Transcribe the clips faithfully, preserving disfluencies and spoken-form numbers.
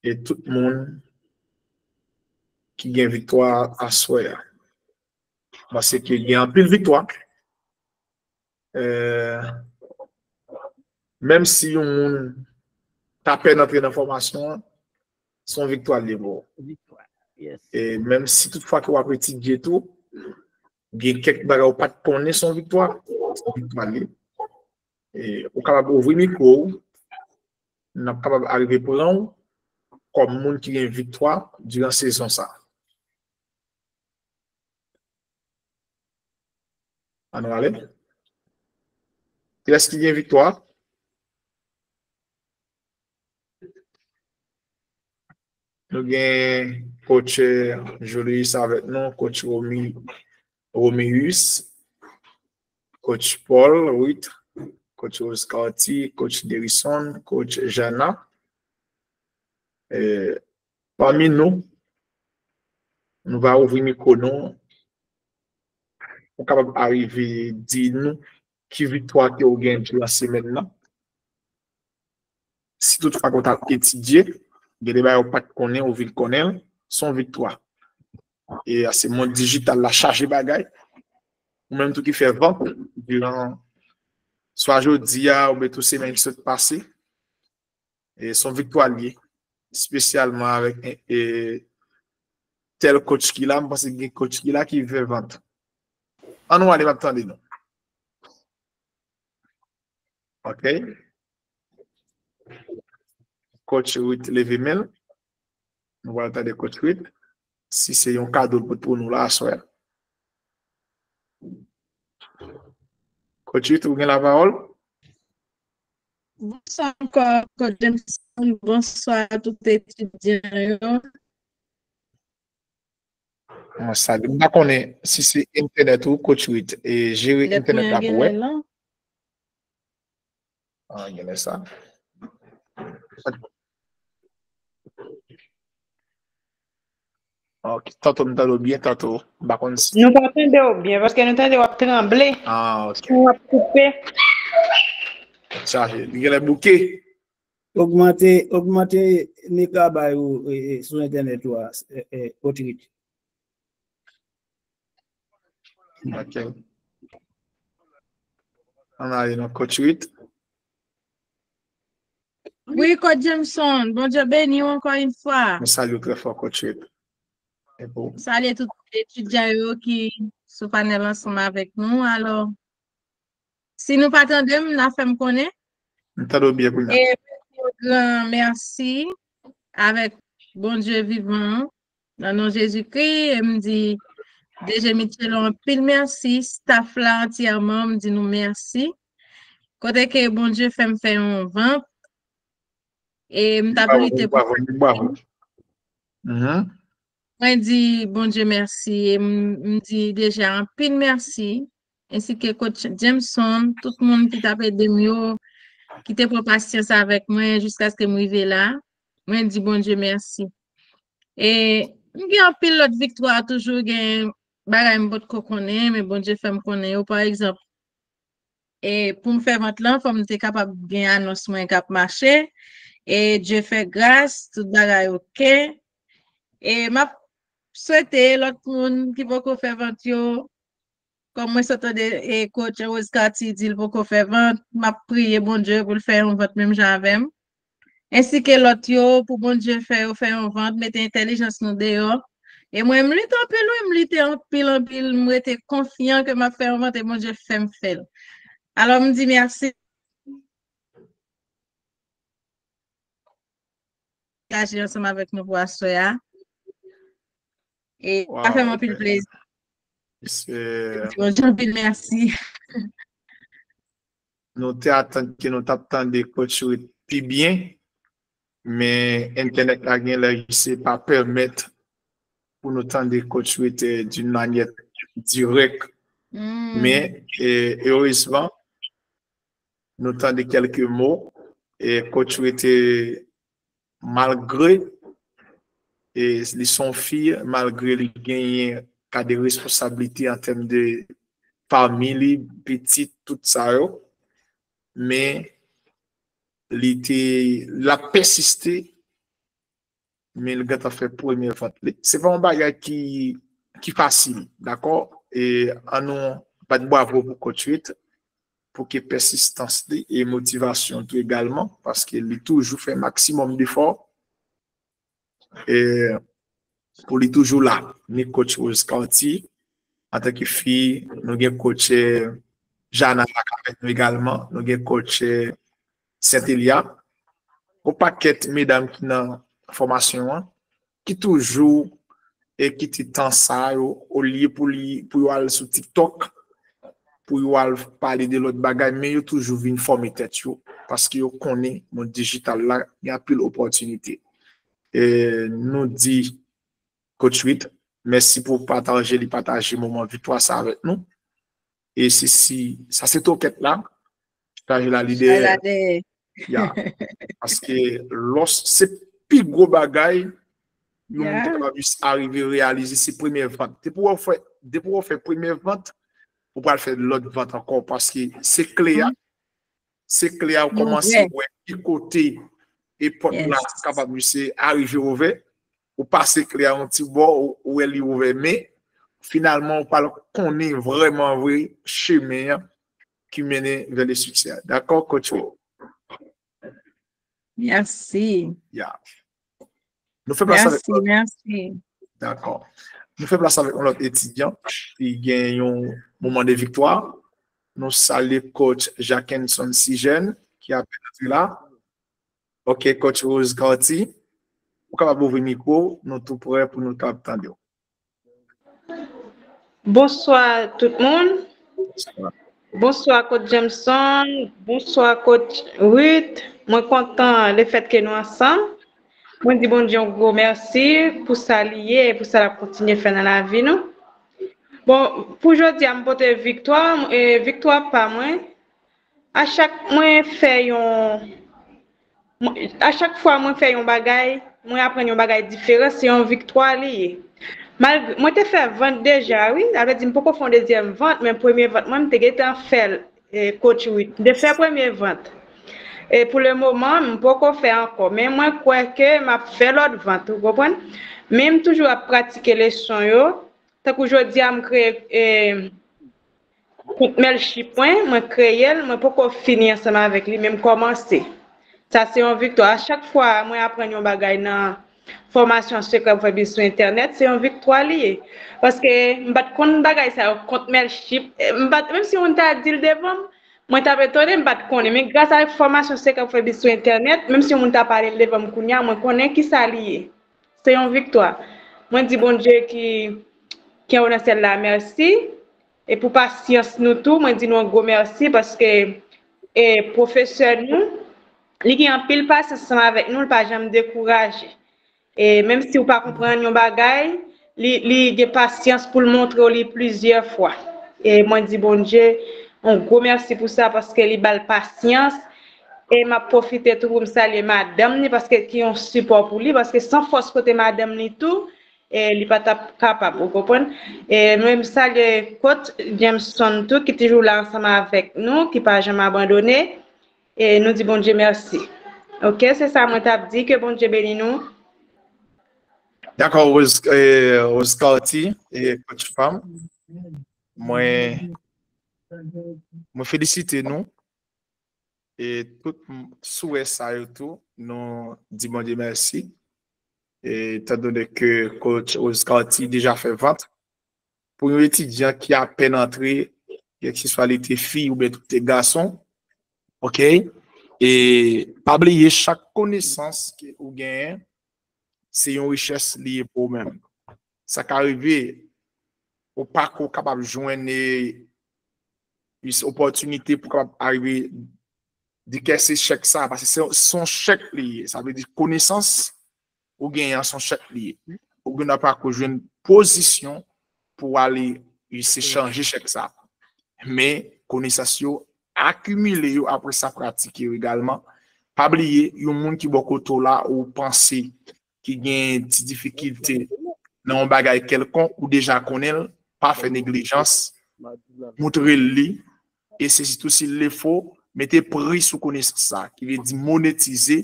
e tout moun ki gen viktwa aswè a. Paske gen anpil viktwa. Eh, menm si yon moun ta pèn antre nan fòmasyon an, se yon viktwa li ye pou ou. Viktwa, yes. E menm si toutfwa ke w ap etidye tou, gen kèk bagay ou pa t konnen, se yon viktwa, se yon viktwa li ye. E ou kapab ouvri mikwo w, n ap kapab arive pran w kòm moun ki gen viktwa diran sezon sa. Ann ale. Kilès ki gen viktwa? Nou gen coach, eh, Julius avèk nou, coach Romi, Romius, coach Paul Ruth, coach Rose Carty, coach Derison, coach Jana. Eh, pami nou, nou va ouvri mikwo nou. Ou kapab arive di nou ki viktwa ke ou gen diran semèn nan. Si toutfwa ke w t ap etidye, gen de bagay ou pa t konnen, ou vin konnen l, se yon viktwa. E a se mond dijital la chaje bagay. Ou menm tou ki fè vant diran swa jodi a oubyen tou semèn ki sot pase. E se yon viktwa li ye, espesyalman avèk, e, e, tèl coach ki la, m panse gen coach ki la ki fè vant. Ann nou ale, m ap tande nou. Ok. Coach Ruth leve men l. Nou pral tande coach Ruth. Si se yon kado l pote pou nou la aswè a. Coach Ruth, ou gen lapawòl? Bonswa ankò, coach Jameson. Bonswa a tout etidyan yo. Mwen salye. M pa konnen si se entènèt ou, coach Ruth, e jere entènèt la pou wè. Ah, genlè sa. Ok, tanto m tande w byen, tanto m pa konn si. Nou pa tande w byen, paske nou tande w ap tranble. Ah, ok. Son ap koupe. Chaje, li genlè bouke. Ogmante, ogmante mega bay ou, e, e, sou entènèt ou a, e, e, Otrit. Ok. Ann ale nan Coach Ruth. Wi, Coach Jameson, Bondye beni w ankò yon fwa. Mwen salye w trè fò, Coach Ruth. E pou? Salye tout etidyan yo ki sou panèl ansanm avèk nou. Alò, si nou pa tande m, n a fè m konnen. M tande w byen kounye a. E m di yon gran mèsi avèk Bondye vivan an, nan non Jezikri, e m di D J Mitchell anpil mèsi, staff la antyèman, m di nou mèsi. Kote ke Bondye fè m fè yon vant, e m t ap lite pou sa. Bravo, bravo. Mhm. Mwen di Bondye mèsi e m, m di deja anpil mèsi, ensi ke coach Jameson, tout moun ki t ap ede m yo, ki te pran pasyans avèk mwen jiskaske m rive la. Mwen di Bondye mèsi. E m gen anpil lòt viktwa toujou, gen bagay m potko konnen, men Bondye fè m konnen yo. Pa egzanp, e pou m fè vant lan, fò m te kapab gen anons mwen k ap mache. E Dye fè gras, tout bagay oke. E m ap swete lòt moun ki poko fè vant yo, kòm mwen sot tande, e, coach Rose Carty di l poko fè vant, m ap priye Bondye pou l fè yon vant menm jan avè m. Ensi ke lòt yo, pou Bondye fè yo fè yon vant, mete entèlijans nou deyò. E mwen, m lite anpil, wi, m lite anpil, anpil, m rete konfyan ke m ap fè yon vant e Bondye fè m fè l. Alò, m di mèsi. Pataje ansanm avèk nou pou aswè a. E sa fè m anpil plezi. Di Bondye anpil mèsi. Nou te atann ke nou t ap tande coach Ruth pi byen, men entènèt la genlè se pa pèmèt pou nou tande coach Ruth, eh, d'une manière directe. Men, eh, erezman, nou tande kèlke mo, e coach Ruth, malgre, e li se yon fi, malgre li genyen ka de responsablite an tèm de fanmi li, pitit, tout sa yo, men li te, l ap pèsiste men l gentan fè premye vant li. Se pa yon bagay ki, ki fasil, dakò? E ann nou bat bwavo pou Coach Ruth, pou ke pèsistans li e motivasyon tou egalman, paske li toujou fè maksimòm defò. E pou li toujou la, ni Coach Rose Carty, antanke fi, nou gen Coach, eh, Jana la k avèk nou egalman, nou gen Coach, eh, Saint Elia. Yon pakèt medam ki nan fòmasyon an, ki toujou e kite tan sa yo, olye pou li, pou yo al sou TikTok, pou yo al pale de lòt bagay, men yo toujou vin fòme tèt yo, paske yo konnen mond dijital la, gen anpil opòtinite. E nou di Coach Ruth, mèsi pou pataje li pataje moman viktwa sa avèk nou. E se si, sa se tokèt la, chaje la li dèyè. Ya. Paske lòs, se pi gwo bagay yon moun te kapab jis arive reyalize, se premye vant. Depi w fè, depi w fè premye vant, ou pral fè lòt vant ankò, paske se kle a, se kle a ou kòmanse wè ki kote e pòt la kapab jis arive ouvè, ou pase kle a yon ti bò, ou, ou wè li ouvè, men finalman ou pral konnen vrèman vre chemen an ki mennen vè le siksè. Dakò, Coach Rose? Mèsi. Ya. Nou fè plas avèk Mèsi, mèsi. Dakò. Nou fè plas avèk yon lòt etidyan ki gen yon moman de viktwa. Nou salye Coach Jackenson Sijèn ki apèn antre la. Ok, Coach Rose Carty, ou kapab ouvri mikwo, nou tou prè pou nou kapab tande w. Bonswa tout moun. Bonswa Coach Jameson. Bonswa Coach Ruth. Mwen kontan lefèt ke nou ansanm. Mwen di Bondye yon gwo mèsi pou sa li ye e pou sa l ap kontinye fè nan lavi nou. Bon, pou jodi a, m pote viktwa, e viktwa pa mwen. A chak mwen fè yon, a chak fwa mwen fè yon bagay, mwen aprann yon bagay diferan, se yon viktwa li ye. Malgre, mwen te fè vant deja, wi, sa vle di m poko fè yon dezyèm vant, men premye vant mwen, m te gentan fè l, e, Coach Ruth. M te fè premye vant. E pou le moman, m poko fè ankò, men mwen kwè ke m ap fè lòt vant, ou konprann? Men m toujou ap pratike leson yo, tankou jodi a, m kreye, e, kont Mailchimp mwen, mwen kreye l, mwen poko fini ansanm avèk li, men m kòmanse. Sa se yon viktwa. A chak fwa mwen aprann yon bagay nan fòmasyon sekrè pou fè biznis sou entènèt, se yon viktwa li ye. Paske m pa t konn bagay sa yo, kont Mailchimp, m pa t, menm si yon moun ta di l devan m, mwen t ap etone, m pa t konnen. Men gras avèk fòmasyon sekrè pou fè biznis sou entènèt, menm si yon moun ta pale l devan m kounye a, mwen konnen kisa li ye. Se yon viktwa. Mwen di Bondye ki, ki anwo nan syèl la mèsi. E pou pasyans nou tou, mwen di nou yon gwo mèsi paske, e, pwofesè nou, li gen anpil pasyans ansanm avèk nou, li pa janm dekouraje. E menm si w pa konprann yon bagay, li, li gen pasyans pou l montre w li plizyè fwa. E mwen di Bondye yon gwo mèsi pou sa paske li ba l pasyans. E m ap pwofite tou pou m salye madanm li paske ki yon sipò pou li, paske san fòs kote madanm li tou, e li pa t ap kapab, ou konprann? E mwen m salye Coach Jameson tou ki toujou la ansanm avèk nou, ki pa janm abandone. E nou di Bondye mèsi. Ok, se sa mwen t ap di, ke Bondye beni nou. Dakò, Rose, e, Rose Carty, e, Coach Pam. Mwen, mwen felisite nou. E tout m-, souwè sa yo tou, nou di Bondye mèsi. E, etan done ke Coach Rose Carty deja fè vant, pou yon etidyan ki apèn antre, kèlkeswa li te fi oubyen tou te gason, ok? E pa bliye, chak konesans ke ou genyen, se yon richès li ye pou ou menm. Sa ka rive, ou pako kapab jwenn, e, opòtinite pou kapab arive dekèse chèk sa, paske se, se yon chèk li ye. Sa vle di konesans ou genyen an, se yon chèk li ye. Ou gen dwa pako jwenn pozisyon pou ale se chanje chèk sa. Men konesans yo, akimile yo, apre sa pratike yo egalman. Pa bliye, yon moun ki bò kote w la, ou panse ki gen ti difikilte nan yon bagay kèlkonk, ou deja konnen l, pa fè neglijans, moutre l li, e se sitou si l le fo, mete pri sou konesans sa, ki vle di monetize,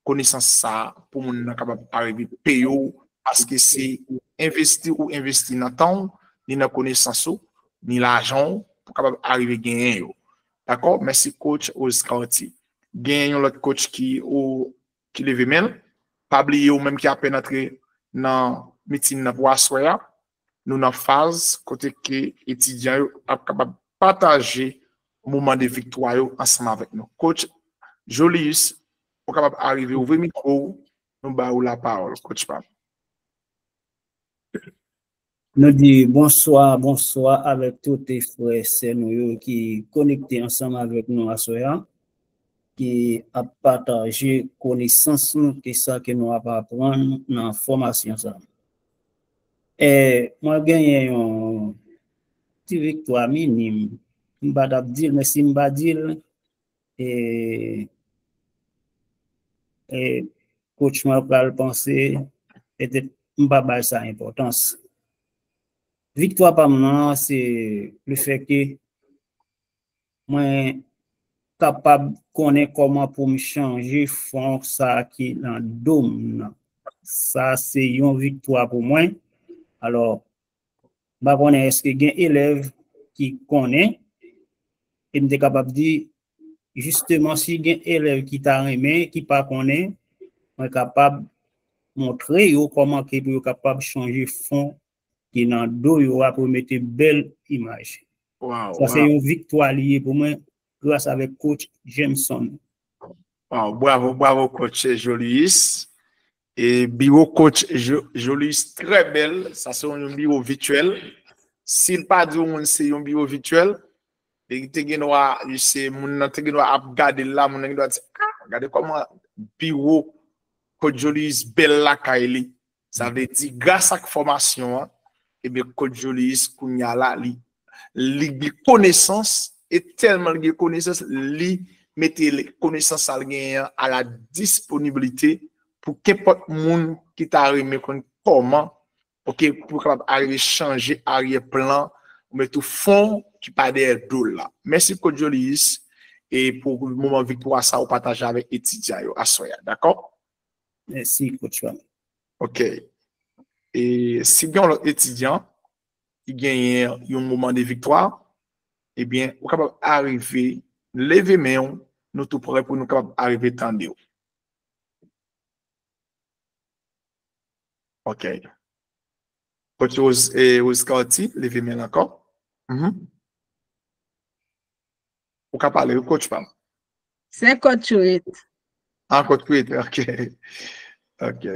konesans sa a pou moun nan kapab arive peye w, paske se ou envesti, ou envesti nan tan w, ni nan konesans ou, ni lajan w, pou kapab arive genyen yo. Dakò? Mèsi, coach Rose Cartier. Gen yon lòt coach ki, ou, ki leve men l. Pa bliye, ou menm ki apèn antre nan mitin nan pou aswè a, nou nan faz kote ke etidyan yo ap kapab pataje moman de viktwa yo ansanm avèk nou. Coach Jolius, ou kapab arive ouvri mikwo w, nou ba ou lapawòl, coach pa m. Nou di bonswa, bonswa avèk tout frè sè nou yo ki konekte ansanm avèk nou aswè a, ki ap pataje konesans nou, ki sa ke nou ap aprann nan fòmasyon sa. E mwen genyen yon ti viktwa minim. M pa t ap di l, men si m pa di l, e, e coach mwen pral panse, petèt m pa bay sa enpòtans. Viktwa pa m nan, se le fè ke mwen kapab konnen kòman pou m chanje fon sa ki nan do m nan. Sa se yon viktwa pou mwen. Alò, m pa konnen èske gen elèv ki konnen, e m te kapab di, jisteman, si gen elèv ki ta renmen, ki pa konnen, mwen kapab montre yo kòman ke pou yo kapab chanje fon ki nan do yo a pou yo mete bèl imaj. Sa se yon viktwa li ye pou mwen, gras avèk coach Jameson. Wow, bravo, bravo, coach Jolius. E biwo coach Jolius trè bèl. Sa se yon biwo vityèl. Si l pa di w moun se yon biwo vityèl, li te gen dwa, se moun nan te gen dwa ap gade l la, moun nan gen dwa di, ah, gade kòman biwo coach Jolius bèl lakay li. Sa vle di, gras ak fòmasyon an, ebyen, coach Jolius, kounye a la, li, li gen konesans, e tèlman li gen konesans, li mete konesans sa l genyen an a la disponibilite pou kenpòt moun ki ta renmen konn kòman, oke, pou kapab arive chanje aryè plan, oubyen tou fon ki pa dèyè do l la. Mèsi, coach Jolius, e pou moman viktwa sa ou pataje avèk etidyan yo aswè a, dakò? Mèsi, coach pa m. Ok. E si gen yon lòt etidyan ki genyen yon moman de viktwa, ebyen, ou kapab arive leve men w, nou tou prè pou nou kapab arive tande w. Ok. Coach Rose, eh, Rose Carty, leve men l ankò. Mhm. Ou ka pale, wi, coach pa m. Se coach Ruth. Ah, coach Ruth, ok. Ok.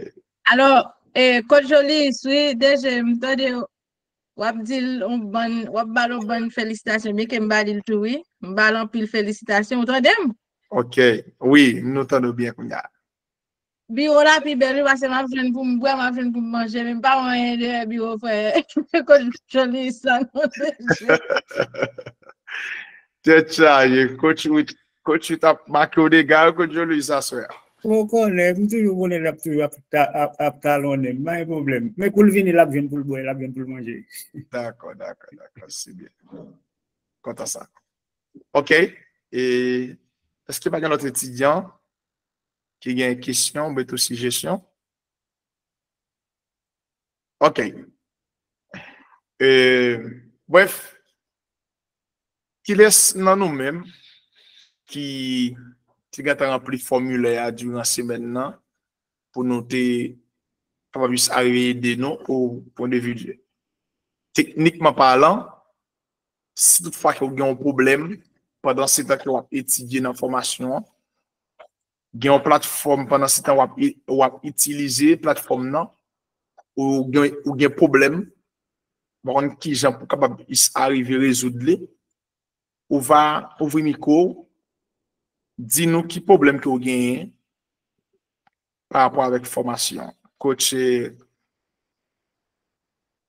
Alò, eh, coach Jolis, wi, deja, m tande w ap di l yon bann, w ap ba l yon bann felisitasyon, byen ke m ba li l tou, wi. M ba l anpil felisitasyon, ou tande m? Ok, wi, nou tande w byen kounye a. Biwo la pi bèl, wi, paske m ap jwenn pou m bwè, m ap jwenn pou m manje, men m pa wè anyen dèyè biwo frè coach Jolis la, non, se jwèt. Tèt chaje, coach Ruth, coach Ruth ap make w dega, coach Jolis aswè a. Ou konnen, m toujou konnen l ap toujou ap, ap, ap talonnen m, pa gen pwoblèm. Men kou l vini, l ap jwenn pou l bwè, l ap jwenn pou l manje. Dakò, dakò, dakò, se byen. Kontan sa. Ok. E èske pa gen lòt etidyan ki gen kesyon oubyen tou sijesyon? Ok. E, brèf, kilès nan nou menm ki te gentan ranpli fòmilè a diran semèn nan pou nou te kapab jis arive ede nou o pwen de vi teknikman palan, si toutfwa ke w gen yon pwoblèm pandan se tan ke w ap etidye nan fòmasyon an, gen yon platfòm pandan se tan w ap, w ap itilize platfòm nan, ou gen, ou gen pwoblèm, w pa konn kijan pou kapab jis arive rezoud li, ou va ouvri mikwo w, di nou ki pwoblèm ke w genyen pa rapò avèk fòmasyon. Coach,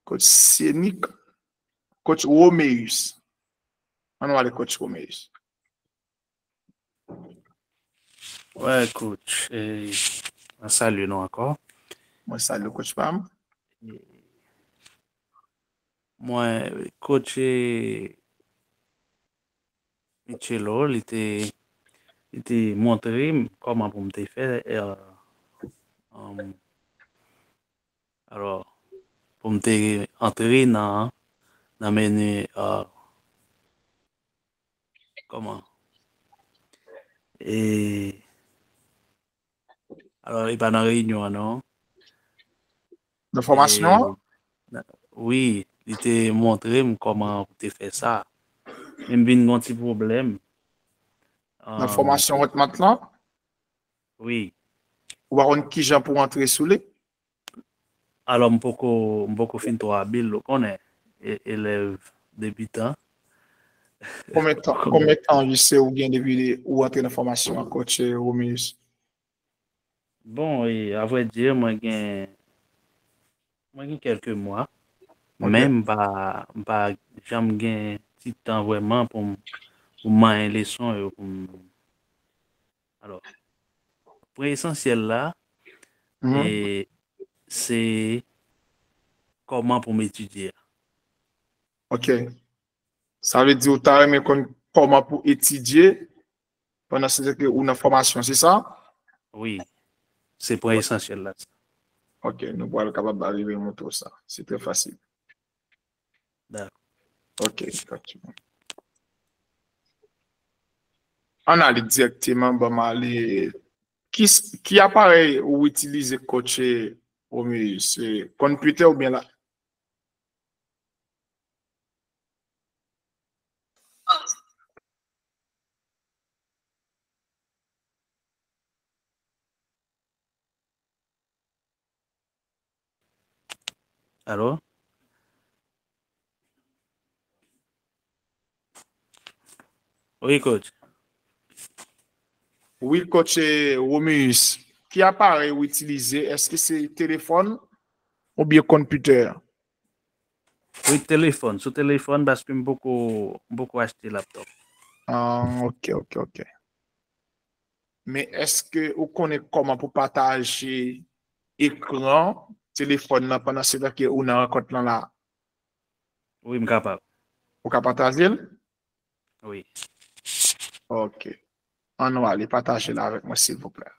coach Senik, coach Romeus. Ann nou ale coach Romeus. Wè, coach, eh, mwen salye nou ankò. Mwen salye coach pa m. Mwen, coach, eh, Michelo, li te, li te montre m kòman pou m te fè, eh, um, alò, pou m te antre nan, nan meni, eh, kòman? E, alò, li pa nan reyinyon an, non. Nan fòmasyon an? E, na- wi, li te montre m kòman pou te fè sa. Men m vin gen yon ti pwoblèm. Nan Um, fòmasyon Wetmat lan? Wi. Ou pa konn kijan pou antre sou li? Alò, m poko, m poko fin twò abil, ou konnen, e- elèv debitan. Konbyen tan, konbyen tan jis ou gen depi ou antre nan fòmasyon an, coach, eh, Romulus? Bon, e, a vrè di, mwen gen, mwen gen kèlke mwa, Ok. Men m pa, m pa janm gen ti tan vrèman pou m, pou m manyen leson yo, pou m, alò, pwen esansyèl la, Mhm. e, se kòman pou m etidye a. Ok. Sa vle di ou ta renmen konn kòman pou etidye pandan se tan ke ou nan fòmasyon, se sa? Wi. Se pwen esansyèl la, sa. Ok, nou pral kapab rive montre w sa. Se trè fasil. Dakò. Ok, ok. Ann ale dirèkteman, ban m ale. Ki, s- ki aparèy ou itilize, coach, eh, Romulus? Se konpitè oubyen la? Alo? Wi, coach. Wi, coach, eh, Romulus. Ki aparèy ou itilize? Èske se telefòn oubyen konpitè? Wi, telefòn. Sou telefòn, paske m poko, m poko achte laptop. Ah, ok, ok, ok. Men èske ou konnen kòman pou pataje ekran telefòn nan pandan se tan ke ou nan rankont lan la? Wi, m kapab. Ou ka pataje l? Wi. Ok. Ann nou ale, pataje l avèk mwen, silvouplè.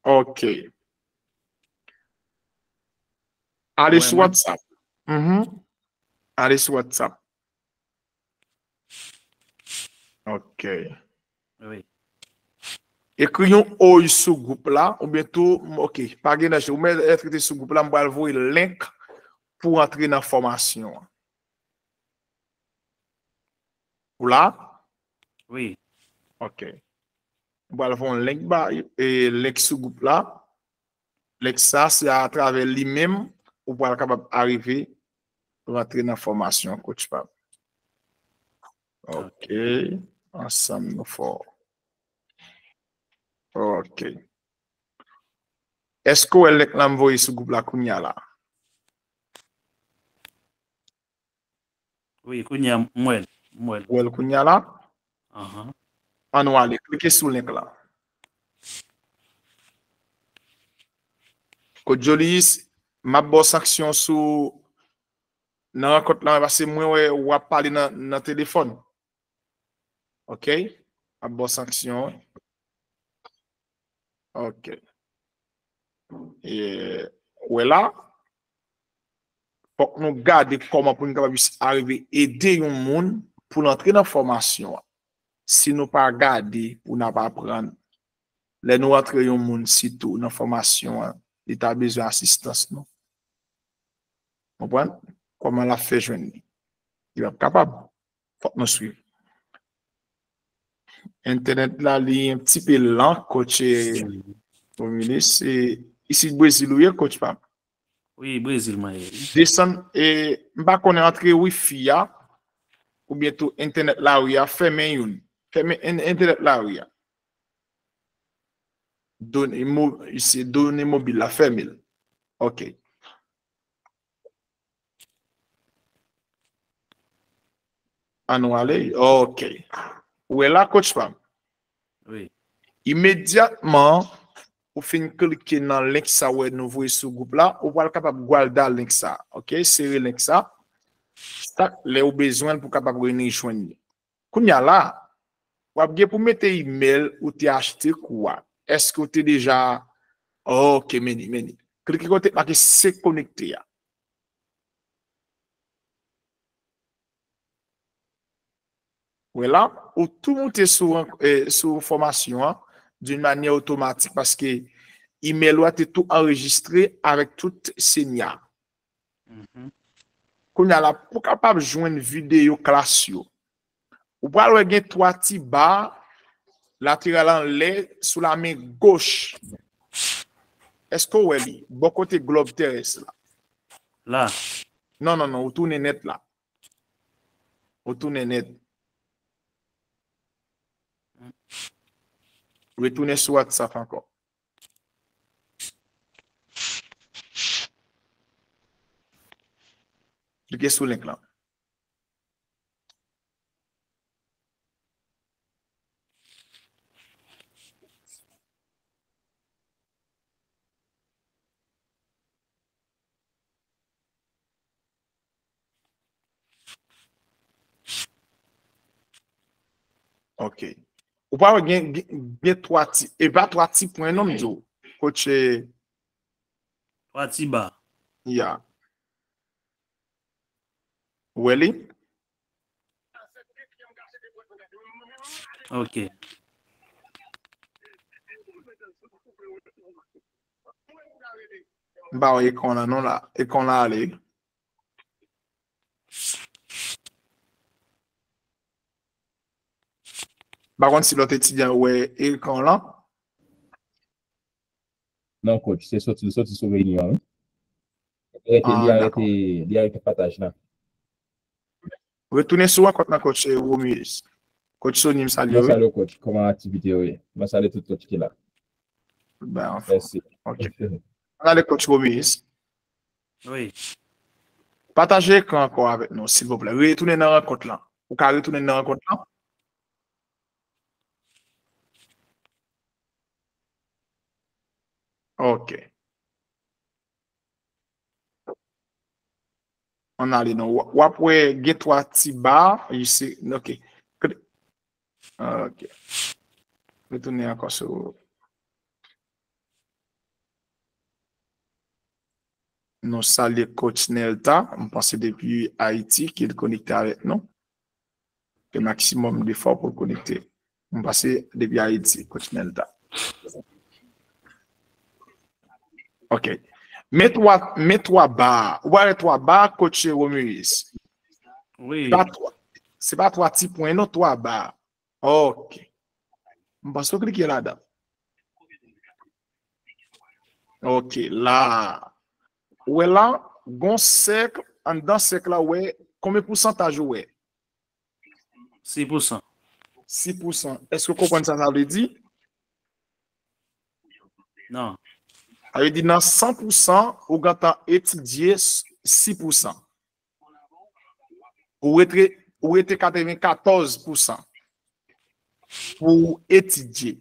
Ok. Ale sou WhatsApp. Mhm. Ale sou WhatsApp. Ok. Wi. Ekri yon oy sou gwoup la, oubyen tou, ok, pa gen danje. Ou mèt rete sou gwoup la, m pral voye link pou antre nan fòmasyon an. Ou la? Wi. Ok. M pral voye yon link ba, e, link sou gwoup la. Link sa, se atravè li menm ou pral kapab arive rantre nan fòmasyon, coach pa m. Ok. Ansanm nou fò. Ok. Èske w wè link la m voye sou gwoup la kounye a la? Wi, kounye a, m wè l, m wè l. Ou wè l kounye a la? Ahan. Ann nou ale, klike sou link la. Kot Jolis, m ap ba w sanksyon sou, nan rankont lan, paske mwen wè w ap pale nan, nan telefòn. Ok? M ap ba w sanksyon. Ok. E, wè la, fòk nou gade kòman pou nou kapab jis arive ede yon moun pou l antre nan fòmasyon an. Si nou pa gade pou n ap aprann, lè nou antre yon moun, sitou nan fòmasyon an, li ta bezwen asistans nou. Konprann? Kòman l ap fè jwenn li? Li p ap kapab. Fòk nou swiv. Entènèt la, li un petit peu lent, coach Romulus. Se isit Brezil ou ye, coach pa m? Wi, Brezil mwen ye, wi. Desann, e, m pa konnen antre wifi a, oubyen tou entènèt lari a, fèmen youn. Fèmen en-, entènèt lari a. Done mo-, se done mobil la, fèmen l. Ok. Ann nou ale. Ok. Ou wè la, coach pa m? Wi. Imedyatman, ou fin klike nan link sa ou wè nou voye sou gwoup la, ou pral kapab gwalda link sa, ok? Sere link sa. Chak lè ou bezwen l pou kapab rejwenn li. Kounye a la, w ap gen pou mete imèl ou te achte kou a. Èske w te deja, ok, men li, men li. Klike kote make se konekte a. Wè la, ou tou moute sou, eh, sou fòmasyon an d'une manière automatique paske imèl ou a te tou anrejistre avèk tout senya. Mhm. Kounye a la, pou kapab jwenn videyo klas yo, ou pral wè gen twa ti ba lateral anlè sou la men goch. Èske w wè li? Bò kote glòb terès la. La. Non, non, non, ou tounen nèt la. Ou tounen nèt. Retounen sou WhatsApp ankò. Klike sou link lan. Ok. Ou pa wè gen, gen, gen twa ti, e pa twa ti pwen non m di w. Coach, eh, twa ti ba. Ya. Ou wè li? Ok. M pa wè ekran la non la. Ekran la ale. M pa konn si lòt etidyan yo wè ekran lan. Non, coach, se soti, soti sou reyinyon an, wi. Li arete, li arete, li arete pataj la. Retounen sou rankont lan, coach, eh, Romius. Coach Sony, m salye w, wi. Mwen salye w, coach. Kòman aktivite yo ye? Mwen salye tout coach ki la. Ben, anfòm. Mèsi. Ok. Ann ale, coach Romius. Wi. Pataje ekran ankò avèk nou, silvouplè. Retounen nan rankont lan. Ou ka retounen nan rankont lan? Ok. Ann ale non. W-, w ap wè gen twa ti ba, you see, ok. Kli-, ok. Retounen ankò sou. Nou salye coach Nelta. M panse depi Ayiti ke l konekte avèk nou. Fè maksimòm defò pou l konekte. M panse depi Ayiti, coach Nelta. Ok. Men twa, men twa ba. Ou pa wè twa ba, coach Romuis? Wi. Se pa twa, se pa twa ti pwen, non, twa ba. Ok. M panse w klike ladan. Ok, la. Ou wè la, gon sèk, anndan sèk la, ou wè, konbyen pousantaj ou wè? Sis pousan. Sis pousan. Èske w konprann sa sa vle di? Non. Sa vle di nan san pousan, ou gentan etidye sis pousan. Ou rete, ou rete katrevenkatòz pousan pou w etidye.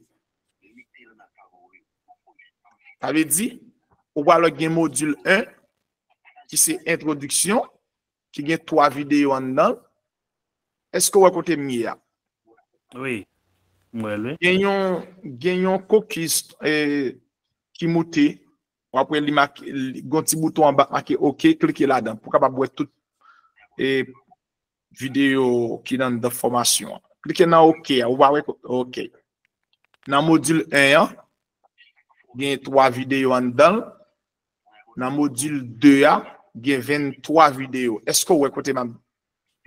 Sa vle di, ou pral gen modil en, ki se entwodiksyon, ki gen twa videyo anndan l. Èske w wè kote m ye a? Wi. M wè l, wi. Gen yon, gen yon kokis, eh, ki moute. W ap wè li make, li, gon ti bouton anba k make ok, klike ladan pou w kapab wè tout, eh, videyo ki nan, nan fòmasyon an. Klike nan ok a, ou va wè ko-, ok. Nan modil en an, gen twa videyo anndan l. Nan modil de a, gen venntwa videyo. Èske w wè kote m ap,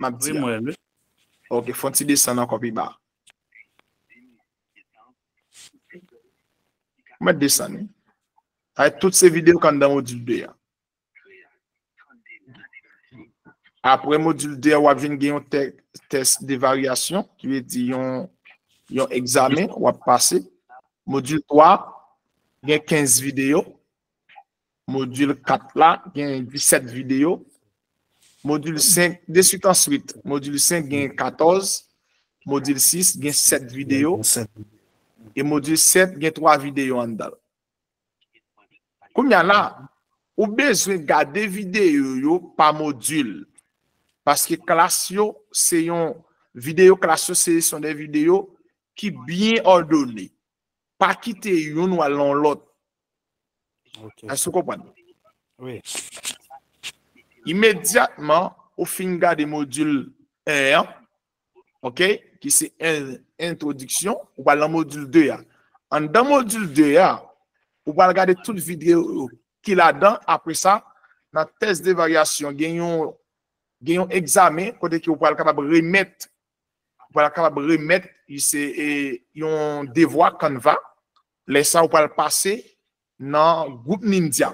m ap di a? Wi, m wè l, wi. Ok, fè yon ti desann ankò pi ba. Mwen desann, wi. Sa vle di tout se videyo k anndan modil de a. Apre modil de a, w ap vin gen yon tè-, tès de varyasyon, ki vle di yon, yon egzamen w ap pase. Modil twa, gen kenz videyo. Modil kat la, gen disèt videyo. Modil senk, deswit answit, modil senk gen katòz. Modil sis gen sèt videyo. E modil sèt gen twa videyo anndan l. Kounye a la, ou bezwen gade videyo yo pa modil. Paske klas yo, se yon, videyo klas yo, se, se de videyo ki byen òdone. Pa kite youn w al nan lòt. Ok. Èske w konprann? Wi. Imedyatman, ou fin gade modil en an, ok, ki se en, entwodiksyon, ou pral nan modil de a. Anndan modil de a, ou pral gade tout videyo ki ladan. Apre sa, nan tès de varyasyon, gen yon, gen yon egzamen kote ke ou pral kapab remèt, ou pral kapab remèt, se, e, yon devwa Canva. Lè sa, ou pral pase nan gwoup Ninja.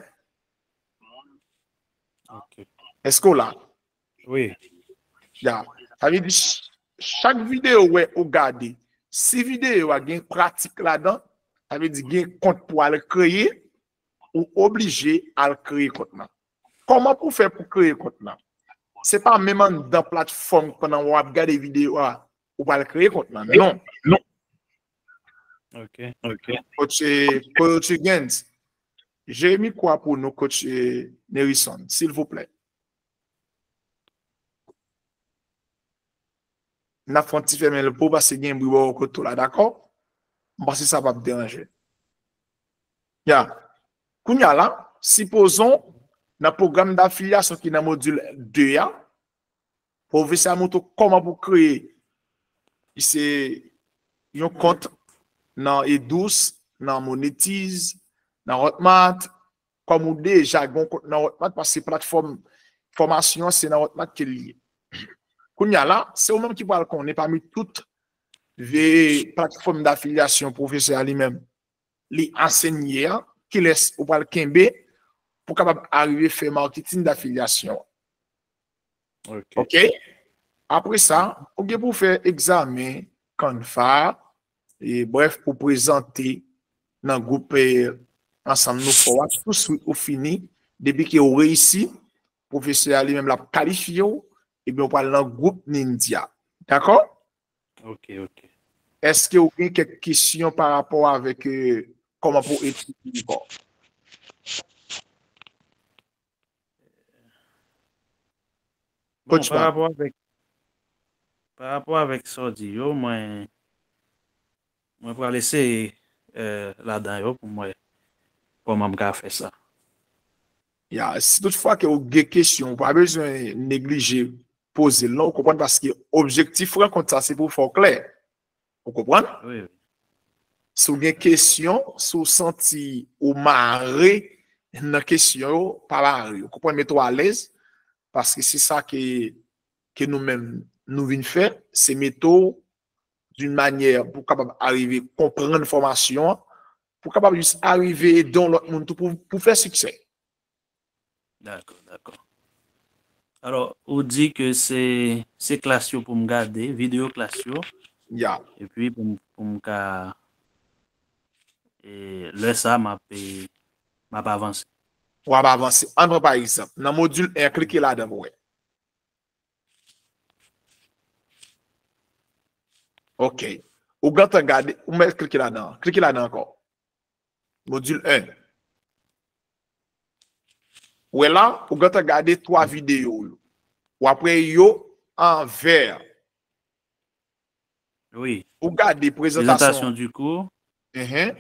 Ok. Èske w la? Wi. Ya. Sa vle di ch-, chak videyo wè ou gade, si videyo a gen pratik ladan, sa vle di gen kont pou al kreye, ou oblije al kreye kont lan. Kòman pou fè pou kreye kont lan? Se pa menm anndan platfòm pandan w ap gade videyo a, ou pral kreye kont lan. Non. Ok. Coach, eh, Coach Higgins, jere mikwo a pou nou, Coach, eh, Nerison, silvouplè. N ap fè yon ti fèmen l pou paske gen bri bò kote w la, dakò? M panse sa p ap deranje. Ya. Kounye a la, sipozon nan pwogram dafilyasyon ki nan modil de a, pwofesè a montre w kòman pou kreye se yon kont nan Edous, nan Monetize, nan Hotmart, kòm ou deja gen yon kont nan Hotmart, paske platfòm fòmasyon an se nan Hotmart ke li ye. Kounye a la, se ou menm ki pral konnen pami tout vye platfòm dafilyasyon pwofesè a li menm li ansenye a, kilès ou pral kenbe pou kapab arive fè maketing dafilyasyon. Ok. Ok? Apre sa, ou gen pou fè egzamen Canva, e, brèf, pou prezante nan gwoup, e, ansanm nou fè w a, touswit ou fini, depi ke ou reyisi, pwofesè a li menm l ap kalifye w, ebyen ou pral nan gwoup Ninja. Dakò? Ok, ok. Èske ou gen kèk kesyon pa rapò avèk, e, kòman pou etidye ankò? Bon, Coach pa Marc. Rapò avèk, pa rapò avèk sa w di yo, mwen, mwen pral eseye, eh, ladan yo pou m wè kòman m ka fè sa. Ya, si toutfwa ke ou gen kesyon, ou pa bezwen neglije poze l, non, ou konprann, paske objektif rankont sa, se pou fè w klè. Ou konprann? Wi, wi. Si w gen kesyon, si w santi ou mare nan kesyon yo, pa mare. Ou konprann, mete w alèz, paske se sa ke, ke nou menm nou vin fè, se mete w d'une manière pou kapab arive konprann fòmasyon an, pou kapab jis arive ede yon lòt moun tou pou, pou fè siksè. Dakò, dakò. Alò, ou di ke se, se klas yo pou m gade, videyo klas yo, Ya. epi pou m, pou m ka, e, lè sa, m ap, e, m ap avanse. W ap avanse. Ann pran pa egzanp. Nan modil en, klike ladan pou wè. Ok. Ou gentan gade, ou mèt klike ladan. Klike ladan ankò. Modil en. Ou wè la, ou gentan gade twa videyo yo. W ap wè yo an vè. Wi. Ou gade Présentation prezantasyon. Du cours. Mhm.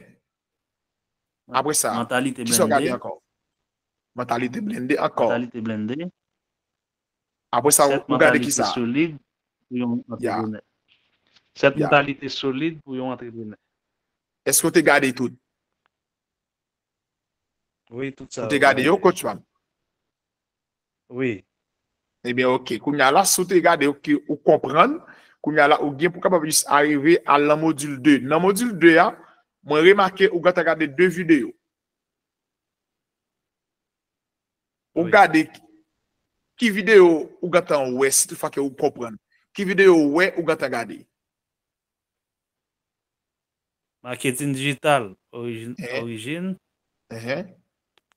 Apre sa, Mentalité ki sa w gade blindée. Ankò? Mentalité blende ankò. Mentalité blindée. Apre sa, Sèt ou gade ki mentalité sa? Solide pou yon Ya. Antreprenè. Sèt Ya. Mentalité solide pou yon antreprenè. Èske w te gade tout? Wi, tout sa. Ou te gade yo, Coach Pam? Wi. Ebyen, ok. Kounye a la, si w te gade yo, ke ou konprann, kounye a la, ou gen pou kapab jis arive al nan modil de. Nan modil de a, mwen remake ou gentan gade de videyo. Ou Wi. Gade ki, ki videyo ou gentan wè, si toutfwa ke ou konprann. Ki videyo ou wè, ou gentan gade? Marketing digital, origine, Eh. origine. Ehe.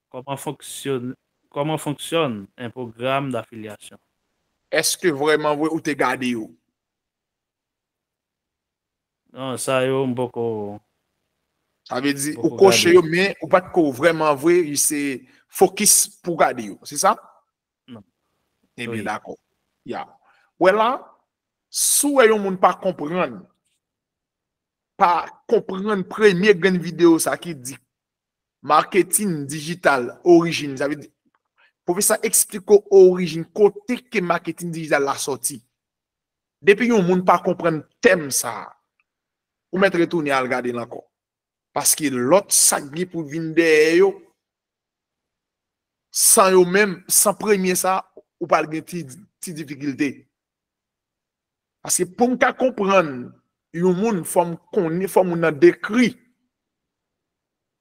Comment fonctionne, comment fonctionne un programme d'affiliation? Èske vrèman vre ou te gade yo? Non, sa yo, m poko, Sa vle di, ou koche yo, men ou pa t ko vrèman vre, se fokis pou gade yo. Se sa? Ebyen, dakò. Ya. Wè la, si w wè yon moun pa konprann, pa konprann premye grenn videyo sa ki di maketin dijital, orijin, sa vle di, pwofesè eksplike w orijin, kote ke maketin dijital la sòti. Depi yon moun pa konprann tèm sa, ou mèt retounen al gade l ankò. Paske lòt sa k gen pou vin dèyè yo, san yo menm, san premye sa, ou pral gen ti, ti difikilte. Paske pou m ka konprann yon moun, fò m konnen, fò moun nan dekri.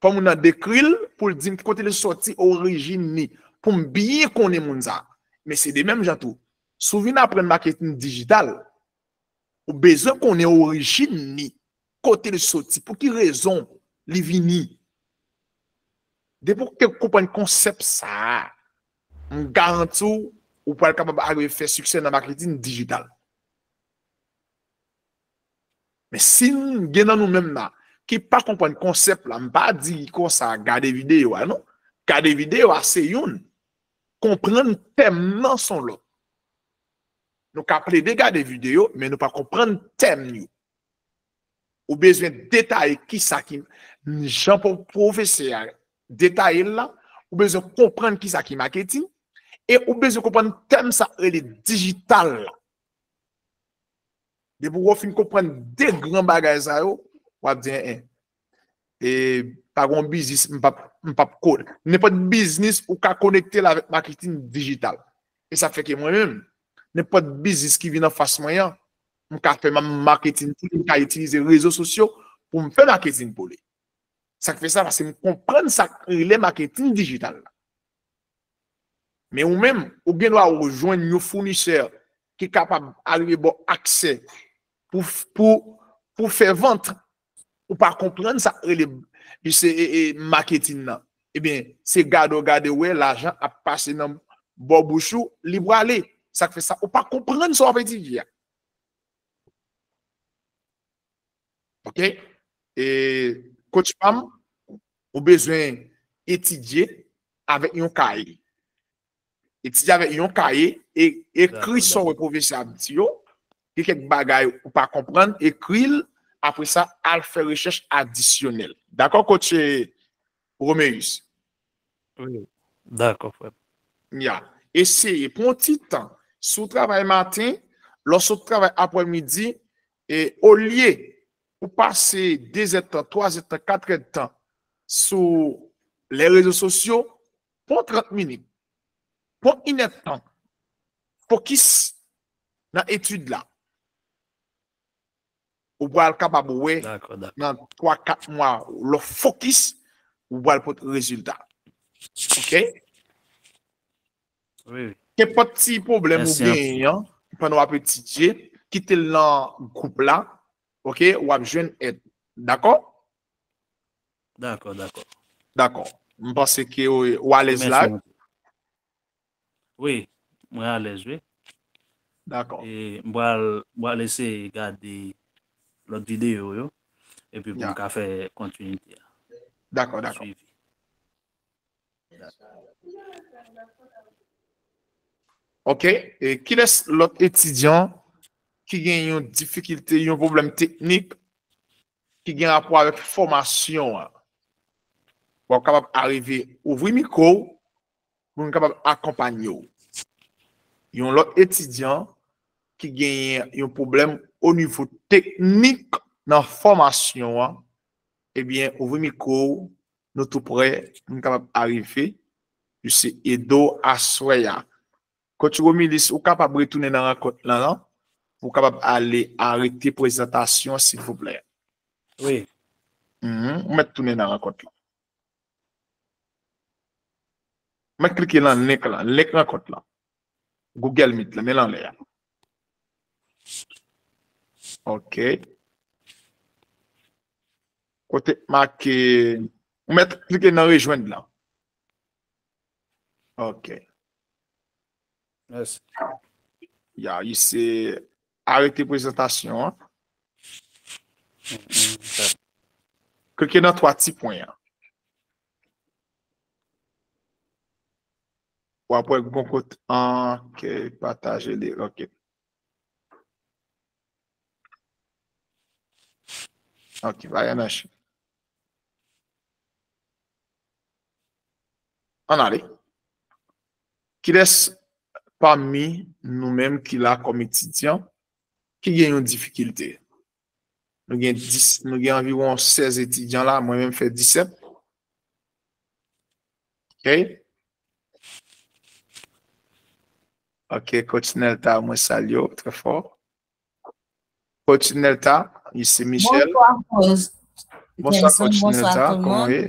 Fò moun nan dekri l pou l di m ki kote li sòti, orijin li, pou m byen konnen moun sa. Men se de menm jan tou. Si w vin aprann maketin dijital, ou bezwen konnen orijin li, kote l soti, pou ki rezon li vini. Depi w te konprann konsèp sa a, m garanti w, ou pral kapab arive fè siksè nan maketin dijital. Men si n gen nan nou menm la ki pa konprann konsèp la, m pa di konsa gade videyo a non. Gade videyo a se youn. Konprann tèm nan se yon lòt. Nou ka plede gade videyo, men nou pa konprann tèm yo. Ou bezwen detaye kisa ki, jan pwofesè a detaye l la, ou bezwen konprann kisa ki maketin, e ou bezwen konprann tèm sa rele dijital la. Depi w fin konprann de gran bagay sa yo, w ap di, en, en, e pa gon biznis, m p ap, m p ap ko-, nenpòt biznis ou ka konekte l avèk maketin dijital. E sa fè ke mwen menm, nenpòt biznis ki vin anfas mwen an, m ka fè ma-, maketin pou li, m ka itilize rezo sosyo pou m fè maketin pou li. Sa k fè sa, paske m konprann sa k rele maketin dijital la. Men ou menm, ou gen dwa ou jwenn yon founisè ki kapab arive ba w aksè pou, pou, pou fè vant, ou pa konprann sa k rele, se, e, e, maketin nan. Ebyen, se gade w gade w wè lajan ap pase nan bò bouch ou, li prale. Sa k fè sa, ou pa konprann sa w ap etidye a. Oke? E coach pa m, ou bezwen etidye avèk yon kaye. Etidye avèk yon kaye e ekri sa w wè pwofesè ap di yo. Gen kèk bagay ou pa konprann, ekri l. Apre sa, al fè rechèch adisyonèl. Dakò, coach Romeus? Wi. Dakò, frè m. Ya. Eseye, pran yon ti tan. Si w travay maten, lè w sot travay aprèmidi, e olye ou pase de zèdtan, twa zèdtan, kat èdtan sou lè rezo sosyo, pran trant minit. Pran inèdtan. Fokis nan etid la. Ou pral kapab wè nan twa, kat mwa, lè w fokis, ou pral pote rezilta. Oke? Wi, wi. Kenpòt ti pwoblèm ou genyen an, pandan w ap etidye, kite l nan gwoup la. Oke? W ap jwenn èd. Dakò? Dakò, dakò. Dakò. M panse ke w, w alèz la. Wi, mwen alèz, wi. Dakò. E m pral, m pral eseye gade lòt videyo yo, epi pou m ka fè kontinite a. Dakò, dakò. Oke, e kilès lòt etidyan ki gen yon difikilte, yon pwoblèm teknik ki gen rapò avèk fòmasyon an? W ap kapab arive ouvri mikwo w pou nou kapab akonpanye w. Yon lòt etidyan ki genyen yon pwoblèm o nivo teknik nan fòmasyon an, ebyen, ouvri mikwo w, nou tou prè pou nou kapab arive. Misye Edo aswè a. Coach Romilis, ou kapab retounen nan rankont lan, non? Ou kapab ale arete prezantasyon, silvouplè. Wi. Mhm, ou mèt tounen nan rankont lan. Mwen klike lan link lan, link rankont lan. Google Meet lan, men l anlè a. Ok. Kote make, ou mèt klike nan rejwenn lan. Ok. Mèsi. Ya, se arete prezantasyon an. Mm, mm, dakò. Klike nan twa ti pwen an. W ap wè gon kot an ke pataje li. Ok. Ok, pa gen anyen. Ann ale. Kilès pami nou menm ki la kòm etidyan ki gen yon difikilte? Nou gen dis, nou gen anviwon sèz etidyan la, mwen menm fè disèt. Ok. Ok, Coach Nelta, mwen salye w trè fò. Coach Nelta, isi Michel. Bonswa, Coach. Bonswa, Coach Nelta, kòman w ye?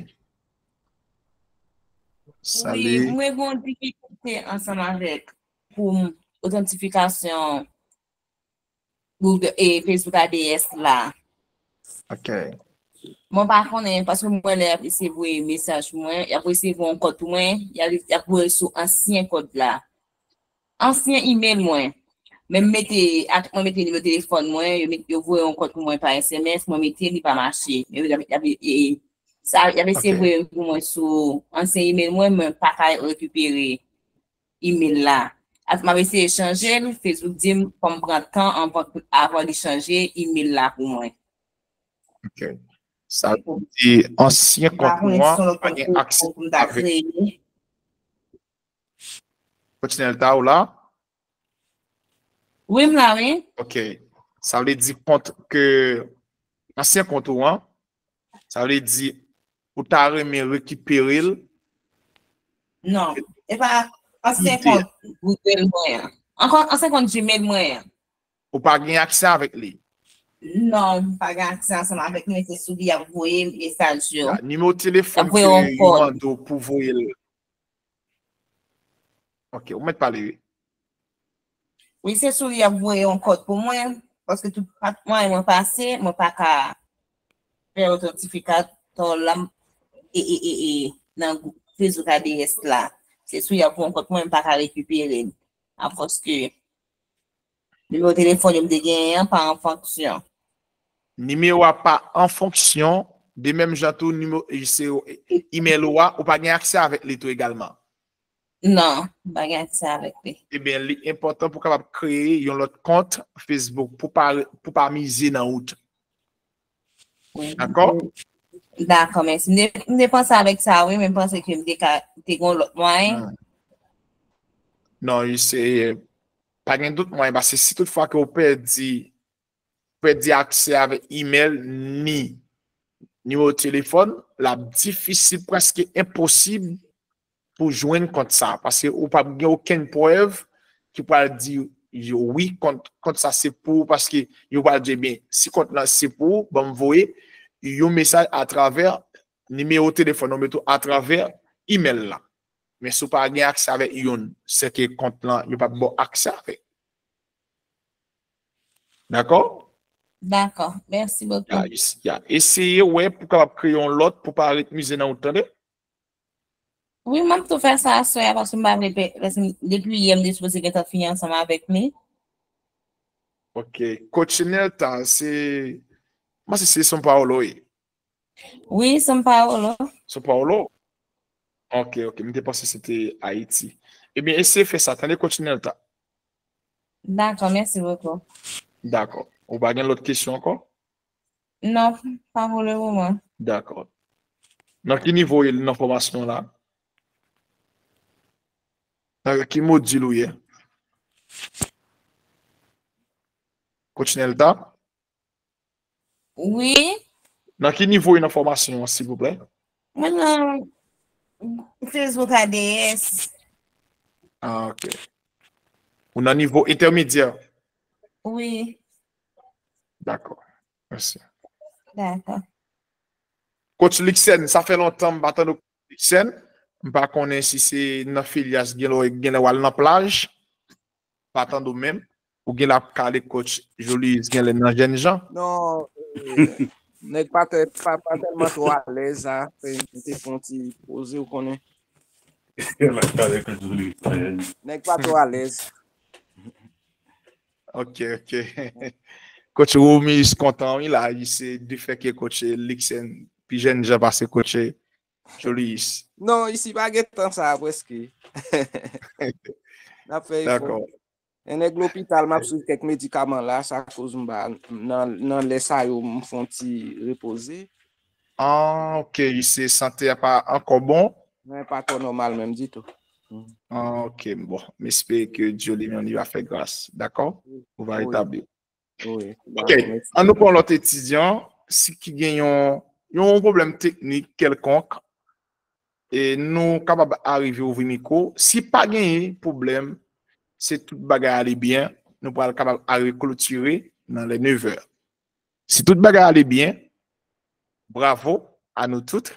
Wi, mwen gen yon difikilte ansanm avèk pou otantifikasyon Google, e, Facebook A D S la. Ok. Mwen pa konnen, paske mwen lè y ap eseye voye mesaj pou mwen, y ap eseye voye yon kòd pou mwen, y ap, y ap voye sou ansyen kòd la. Ansyen email mwen. Men m mete, ak, mwen mete nimewo telefòn mwen, yo met, yo voye yon kòd pou mwen pa S M S, mwen mete, li pa mache. Yo, y ap, y ap, e, sa, y ap eseye voye pou mwen sou ansyen email mwen, mwen pa ka rekipere email la. Ap, m ap eseye chanje l, Facebook di m fò m pran tan anvan, avan li chanje email la pou mwen. Ok. Sa vle di ansyen kont ou an pa gen aksè avèk. Coach Nelta, ou la? Wi, m la, wi. Ok. Sa vle di kont ke, ansyen kont ou an, sa vle di ou ta renmen rekipere l? Non, e pa ansyen kont Google mwen an. Ankò, ansyen kont Gmail mwen an. Ou pa gen aksè avèk li? Non, m pa gen aksè ansanm avèk li, men se sou li y ap voye mesaj yo. Ya, nimewo telefòn ke yo mande w pou voye l. Ok, ou mèt pale, wi. Wi, se sou li y ap voye yon kòd pou mwen, paske tout, pa, mwen, mwen pase, mwen pa ka fè otantifikatò la, e, e, e, e, nan Facebook A D S la. Se sou y ap voye yon kòd pou mwen, mwen pa ka rekipere l. Apòske nimewo telefòn yo m te genyen an pa an fonksyon. Nimewo a pa an fonksyon, de menm jan tou, nimewo, se, email ou a, ou pa gen aksè avèk li tou egalman. Non, m pa gen aksè avèk li. Ebyen, li enpòtan pou w kapab kreye yon lòt kont Facebook pou pa, pou pa mize nan wout. Wi. Dakò? Dakò, mèsi. M te, m te panse avèk sa, wi, men m panse ke m te ka, te gen yon lòt mwayen. Non, se, pa gen dout mwayen, paske si tout fwa ke w pèdi, pèdi aksè avèk email ni nimewo telefòn, l ap difisil, prèske enposib pou jwenn kont sa, paske ou p ap gen okenn prèv ki pral di yo, wi, kont, kont sa se pou ou, paske yo pral di, ebyen, si kont lan se pou ou, ban m voye yon mesaj atravè nimewo telefòn ou, mete atravè email la. Men si w pa gen aksè avèk youn, se ke kont lan, yo p ap ba w aksè avèk. Dakò? Dakò. Mèsi bokou. Ya, ya. Eseye wè pou kapab kreye yon lòt pou pa ret mize nan wout, tande? Wi, m ap tou fè sa aswè a, paske m pa vle pè-, paske m, depi yè m te sipoze gentan fini ansanm avèk li. Ok. Coach Nelta, se, m panse se São Paulo, wi. Wi, São Paulo. São Paulo? Ok, ok. M te panse se te Ayiti. Ebyen, eseye fè sa, tande, Coach Nelta. Dakò, mèsi bokou. Dakò. Ou pa gen lòt kesyon ankò? Non, pa pou le moman. Dakò. Nan ki nivo w ye nan fòmasyon la? Nan ki modil ou ye? Coach Nelta? Wi. Nan ki nivo w ye nan fòmasyon an, silvouplè? Mwen nan Facebook A D S. Ah, ok. Ou nan nivo entèmedyè? Wi. Dakò. Mèsi. Dakò. Coach Luxen, sa fè lontan m pa tande Luxen. M pa konnen si se nan Phileas, gen lè, gen lè w al nan plaj. Pa tande w menm. Ou gen lè ap kale coach Julius, gen lè nan jènjan. Non, eh, nèg pa tè-, pa, pa tèlman twò alèz la. Fè m te fè yon ti poze, ou konnen. L ap kale coach Julius. Nèg pa twò alèz. Ok, ok. Coach Romius kontan, wi, la, li se du fait que coach Luxen pi jèn jan pase coach Jolis. Non, isi pa gen tan sa a prèske. N ap fè efò. Dakò. E nèg lopital, m ap swiv kèk medikaman la, sa koz m ba nan, nan lè sa yo, m fè yon ti repoze. Ah, ok, se sante a pa ankò bon. Men pa twò nòmal menm ditou. Ah, ok, bon, m espere ke Dye li menm li va fè gras, dakò? Ou va Wi. Retabli. Wi. Ok, an nou pran lòt etidyan si ki gen yon, yon pwoblèm teknik kèlkonk, e nou kapab arive ouvri mikwo. Si pa genyen pwoblèm, se tout bagay ale byen, nou pral kapab arive klotire nan lè nevè. Si tout bagay ale byen, bravo a nou tout.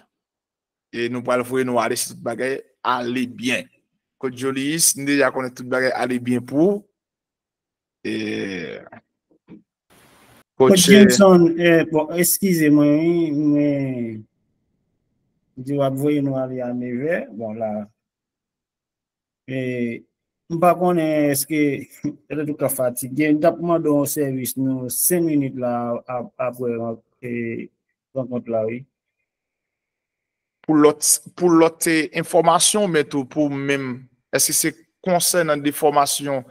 E nou pral voye nou ale si tout bagay ale byen. Kot Jolis, m deja konnen tout bagay ale byen pou ou. E, Kot Jameson, eh, bon, eskize mwen, wi, mwen di w ap voye nou ale a nevè. Bon, la, e, m pa konnen èske, petèt ou ka fatige. M t ap mande yon sèvis nou senk minit la ap- apre e, rankont la, wi. Pou lòt, pou lòt eh, enfòmasyon, men tou pou menm, èske se konsènan de fòmasyon,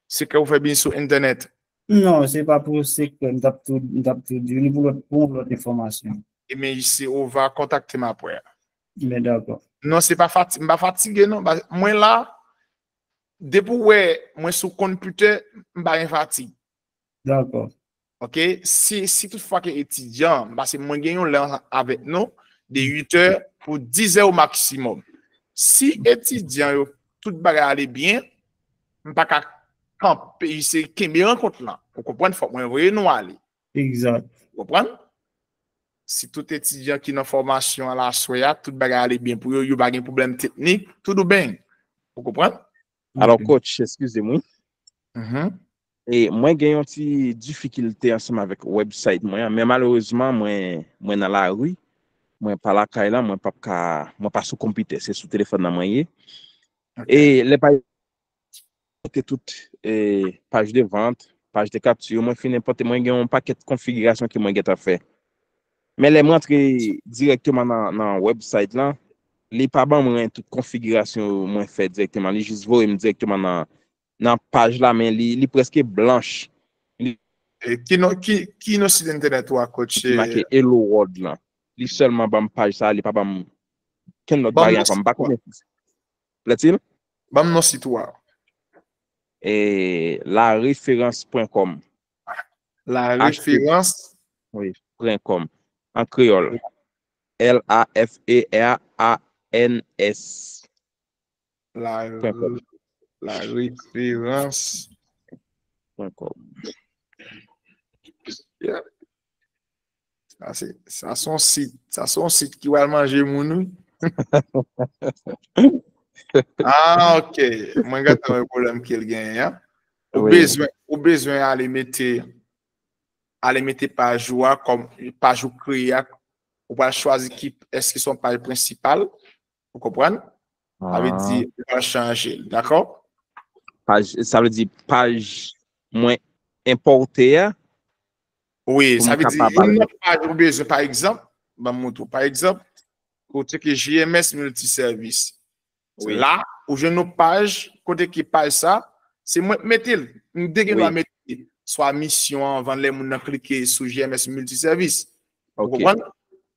se ke ou fè byen sou entènèt? Non, se pa pou sekrè, m t ap tou, m t ap tou di, li pou lòt, pou lòt enfòmasyon. Ebyen, se ou va kontakte m apre. Men dakò. Non, se pa fati, m pa fatige, non. Ba- Mwen la, depi w wè mwen sou konpitè, m pa gen fatig. Dakò. Ok, si, si toutfwa ke etidyan, paske mwen gen yon lè avèk nou, de uit è pou diz è o maksimòm. Si etidyan yo, tout bagay ale byen, m pa ka kanpe, se kenbe rankont lan. Ou konprann, fòk mwen voye nou ale. Egzak. Ou konprann? Si tout etidyan ki nan fòmasyon an la aswè a, tout bagay ale byen pou yo, yo pa gen pwoblèm teknik, tout ou byen. Ou konprann? Alò, coach, eskize m, wi. Mhm. E mwen gen yon ti difikilte ansanm avèk website mwen an, men malerezman, mwen, mwen nan lari, mwen pa lakay la, mwen p ap ka, mwen pa sou konpitè, se sou telefòn nan mwen ye. Ok. E lè pa pote tout e, paj de vant, paj de kapti, mwen fin enpòte, mwen gen yon pakèt konfigirasyon ke mwen gentan fè. Men lè mwen antre dirèkteman nan, nan website lan, li pa ban mwen tout konfigirasyon mwen fè dirèkteman, li jis voye m dirèkteman nan, nan paj la, men li, li prèske blanch. E ki non, ki, ki non sit entènèt ou a, coach? Ki make Hello World lan. Li sèlman ban m paj sa, li pa ban m kenn lòt bagay ankò. M pa konnen. Plaît-il? Ban m non sit ou a. E, lareferans pwen kòm. Lareferans. Wi, pwen kòm. An kreyòl. L A F E R A N S. La, Pwen kòm. Lareferans. Pwen kòm. Yeah. Sa se, sa se yon sit, sa se yon sit ki pral manje moun, wi. Ah, ok. Mwen gentan wè pwoblèm ke l genyen an. Ou Wi. Bezwen, ou bezwen ale mete, ale mete paj ou a kòm paj ou kreye a. Ou pral chwazi ki, èske se yon paj prensipal? Ou konprann? Sa vle di, ou pral chanje l, dakò? Paj, sa vle di paj mwen enpòte a. Wi, Pou sa m vle di, kapab youn al- nan paj ou bezwen, pa egzanp, ban m montre w. Pa egzanp, ou tcheke J M S Multiservice. Wi. La, ou jwenn yon paj, kote ki paj sa, se mwen k mete l. M te gen dwa Wi. Mete swa misyon an, anvan lè moun nan klike sou J M S Multiservice. Ou Ok. Konprann?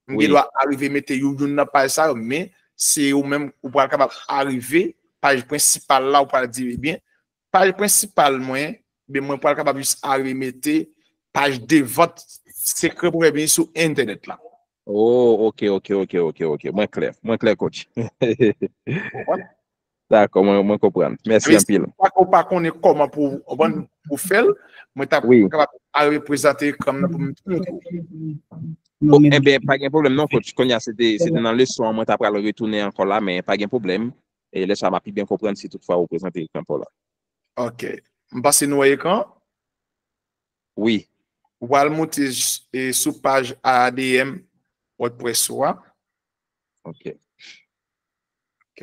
M gen Wi. Dwa arive mete yon, youn nan paj sa yo, men se ou menm, ou pral kapab arive, paj prensipal la, ou pral di, ebyen, paj prensipal mwen, ben mwen pral kapab jis arive mete paj de vant sekrè pou fè byen sou entènèt la. Oh, ok, ok, ok, ok, ok. Mwen klè. Mwen klè, coach. Ou konprann? Dakò, mwen, mwen konprann. Mèsi Mèsi. anpil. Ou pa, ou pa konnen kòman pou, ou konprann, pou fè l, mwen t ap Wi. Kapab arive prezante ekran nan pou m montre w. Oh, ebyen, pa gen pwoblèm non, coach. Kounye a, se te, se te nan leson an, mwen ta pral retounen ankò la, men pa gen pwoblèm. E lè sa, m ap pi byen konprann si toutfwa ou prezante ekran pa w la. Ok. M panse nou wè ekran. Wi. Ou pral monte s- e, sou paj A D M WordPress ou a. Ok. Ok.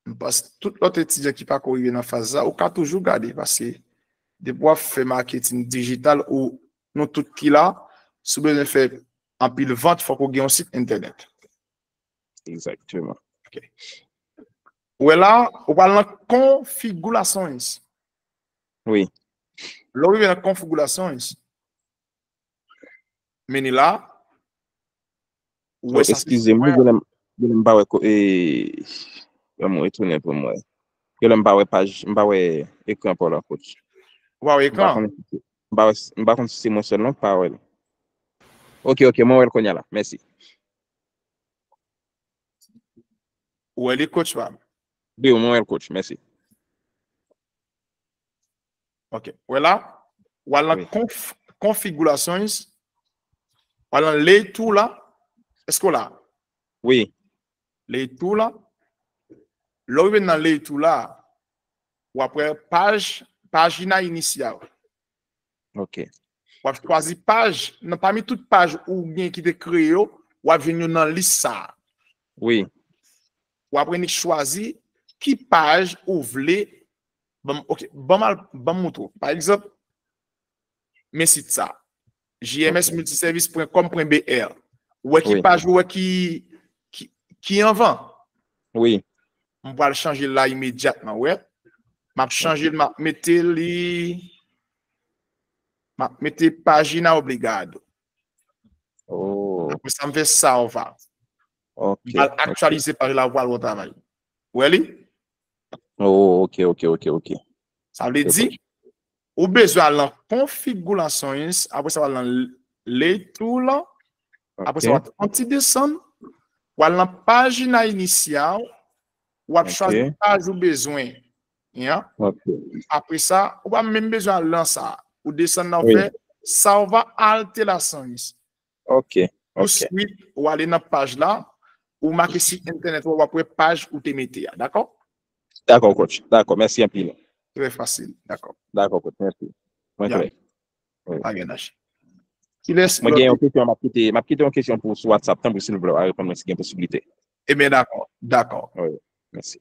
M panse tout lòt etidyan ki pako rive nan faz sa, ou ka toujou gade, paske depi w ap fè maketin dijital, ou nou tout ki la, Si w bezwen fè anpil vant, fòk ou gen yon sit entènèt. Exactement. Ok. Ou wè la, ou pral nan configurações. Oui. Lè w rive nan configurações, men ni la, ou wè sa se Eskize mwen, genlè m genlè m pa wè ko e ban mwen retounen pou mwen. Genlè m pa wè paj, m pa wè ekran pa w la, coach. Ou pa wè M pa ekran? konn si se- m pa wè, m pa konn si se mwen sèl non k pa wè l. Ok, ok, mwen wè l kounye a la. Mèsi. Ou wè li, coach pa m? Wi, mwen wè l, coach. Mèsi. Ok. Ou wè la? Ou al nan Wi. conf, configurações. Ou al nan leitura. Èske w la? Wi. Leitura. Lè w rive nan leitura, w ap wè paj, página inicial. Ok. W ap chwazi paj, nan pami tout paj ou gen ki te kreye yo, w ap jwenn yo nan lis sa a. Wi. W ap annik chwazi ki paj ou vle. Ban m, ok, ban m al, ban m montre w. Pa egzanp, men sit sa. J M S multiservice point com point B R. Ou wè ki Wi. Paj ou wè ki, ki, ki anvan? Wi. M pral chanje l la imedyatman, wè. M ap chanje l, m ap mete li, m ap mete página obrigado. Oh, Apre sa, m fè salva. ok. M pral aktyalize paj la pou al wè travay. Ou wè li? Oh, ok, ok, ok, ok. Sa vle di, ou bezwen al nan configurações, apre sa, w al nan leitura, apre sa, w al fè yon ti desann, w al nan página inicial, w ap Ok. Chwazi paj ou bezwen. Ya? Ok. Apre sa, ou pa menm bezwen al nan sa. Ou desann nan, ou Wi. Fè salva alterações. Ok. Tou Ok. swit, ou ale nan paj la, ou make si entènèt ou, w ap wè paj ou te mete a, dakò? Dakò, coach. Dakò, mèsi anpil. Trè fasil, dakò. Dakò, coach. Mèsi. Mwen Ya. Klè. Pa gen danger. Kilès Mwen lòt? Gen yon kesyon, m ap kite, m ap kite yon kesyon pou sou WhatsApp, tanpri silvouplè, w a reponn mwen si gen posiblite. Ebyen, dakò, dakò. Wi, mèsi.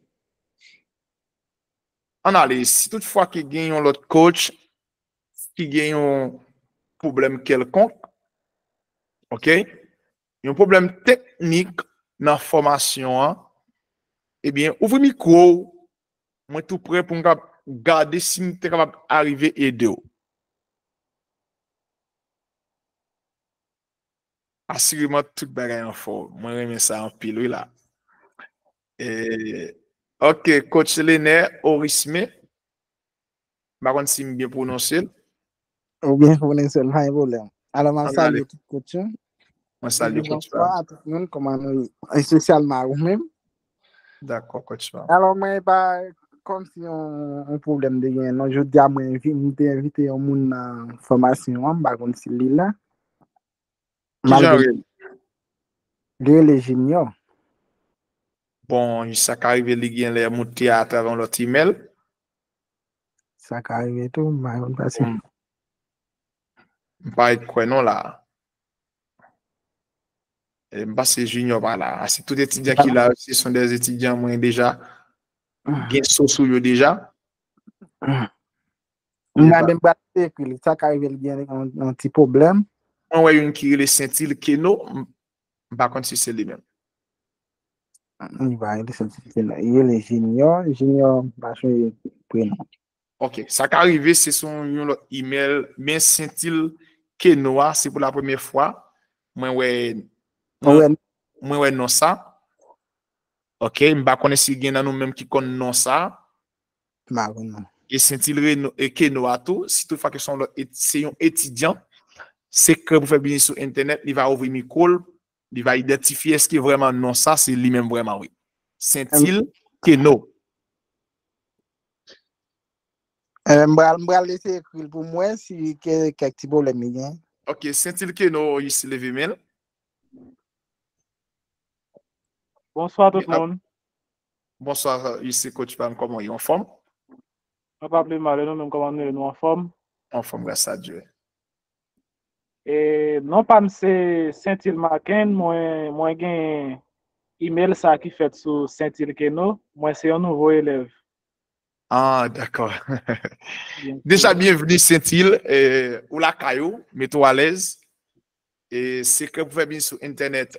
Ann ale, si toutfwa ke gen yon lòt coach ki gen yon pwoblèm kèlkonk, ok, yon pwoblèm teknik nan fòmasyon an, ebyen, ouvri mikwo w, mwen tou prè pou m kab gade si m te kapab arive ede w. Asireman, tout bagay anfòm. Mwen renmen sa anpil, wi, la. E, ok, coach Lener Orisme. M pa konn si m byen pwononse l. Ou byen pwononse l, pa gen pwoblèm. Alò, m ap Ann salye ale. Tout coach yo. Mwen salye Epi coach bonswa pa. A tout moun, kòman nou ye? Espesyalman a ou menm. Dakò, coach pa. Alò, mwen pa kòmsi yon, yon pwoblèm te gen. Non, jodi a mwen envi-, m te envite yon moun nan fòmasyon an, m pa konn si li la. Kijan Malgre rele? Li rele Junior. Bon, sa ka rive li gen lè moute atravè yon lòt email. Sa ka rive tou, m pa konn pase. Bon, m pa kwè non la. E m panse Junior pa la. A, si tout etidyan ki la, se son des etidyan mwen deja gen so sou yo deja. M gade m pral ekri li. Sa ka rive li gen yon, yon ti pwoblèm. Mwen wè youn ki rele Sentil Keno, m, m pa konn si se li menm. Li pa rele Sentil Keno. Li rele Junior. Junior, m pa sonje prenon. Ok, sa ka rive se sou yon lòt email, men Sentil Keno a, se pou la premyè fwa mwen wè Mwen wè mwen wè non sa. Ok, m pa konnen si gen nan nou menm ki konn non sa. M pa konn non. E Sentil Reno, e Keno a tou, si toutfwa ke se yon lòt et-, se yon etidyan, sekrè pou fè biznis sou entènèt, li va ouvri mikwo l, li va idantifye èske vrèman non sa, se li menm vrèman, wi. Sentil Keno. Eh, m pral, m pral eseye ekri l pou m wè si ke, kèk ti pwoblèm li gen. Ok, Sentil Keno, isi leve men l. Bonswa tout Wi, ap- moun. Bonswa, isi coach pa m, kòman w ye, anfòm? Mwen pa pi mal, e nou menm kòman nou ye, nou anfòm? Anfòm, gras a Dye. E non pa m se Sentil Maken, mwen, mwen gen email sa ki fèt sou Sentil Keno, mwen se yon nouvo elèv. Ah, dakò. Byen Deja, si. Byenveni Sentil, eh, ou lakay ou, mete w alèz. E sekrè pou fè biznis sou entènèt,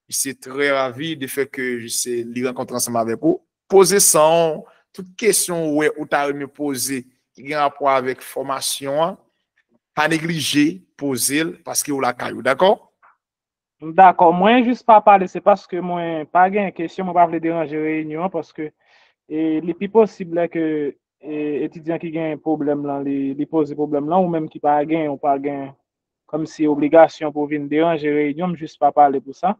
se trè ravi de fè ke se li rankontre ansanm avèk ou. Poze san w, tout kesyon ou wè ou ta renmen poze ki gen rapò avèk fòmasyon an, pa neglije poze l paske ou lakay ou, dakò? Dakò, mwen jis pa pale, se paske mwen pa gen kesyon, mwen pa vle deranje reyinyon an, paske e, li pi posib lè ke e, etidyan ki gen pwoblèm lan, li, li poze pwoblèm lan, ou menm ki pa gen, ou pa gen kòmsi obligasyon pou vin deranje reyinyon, m jis pa pale pou sa.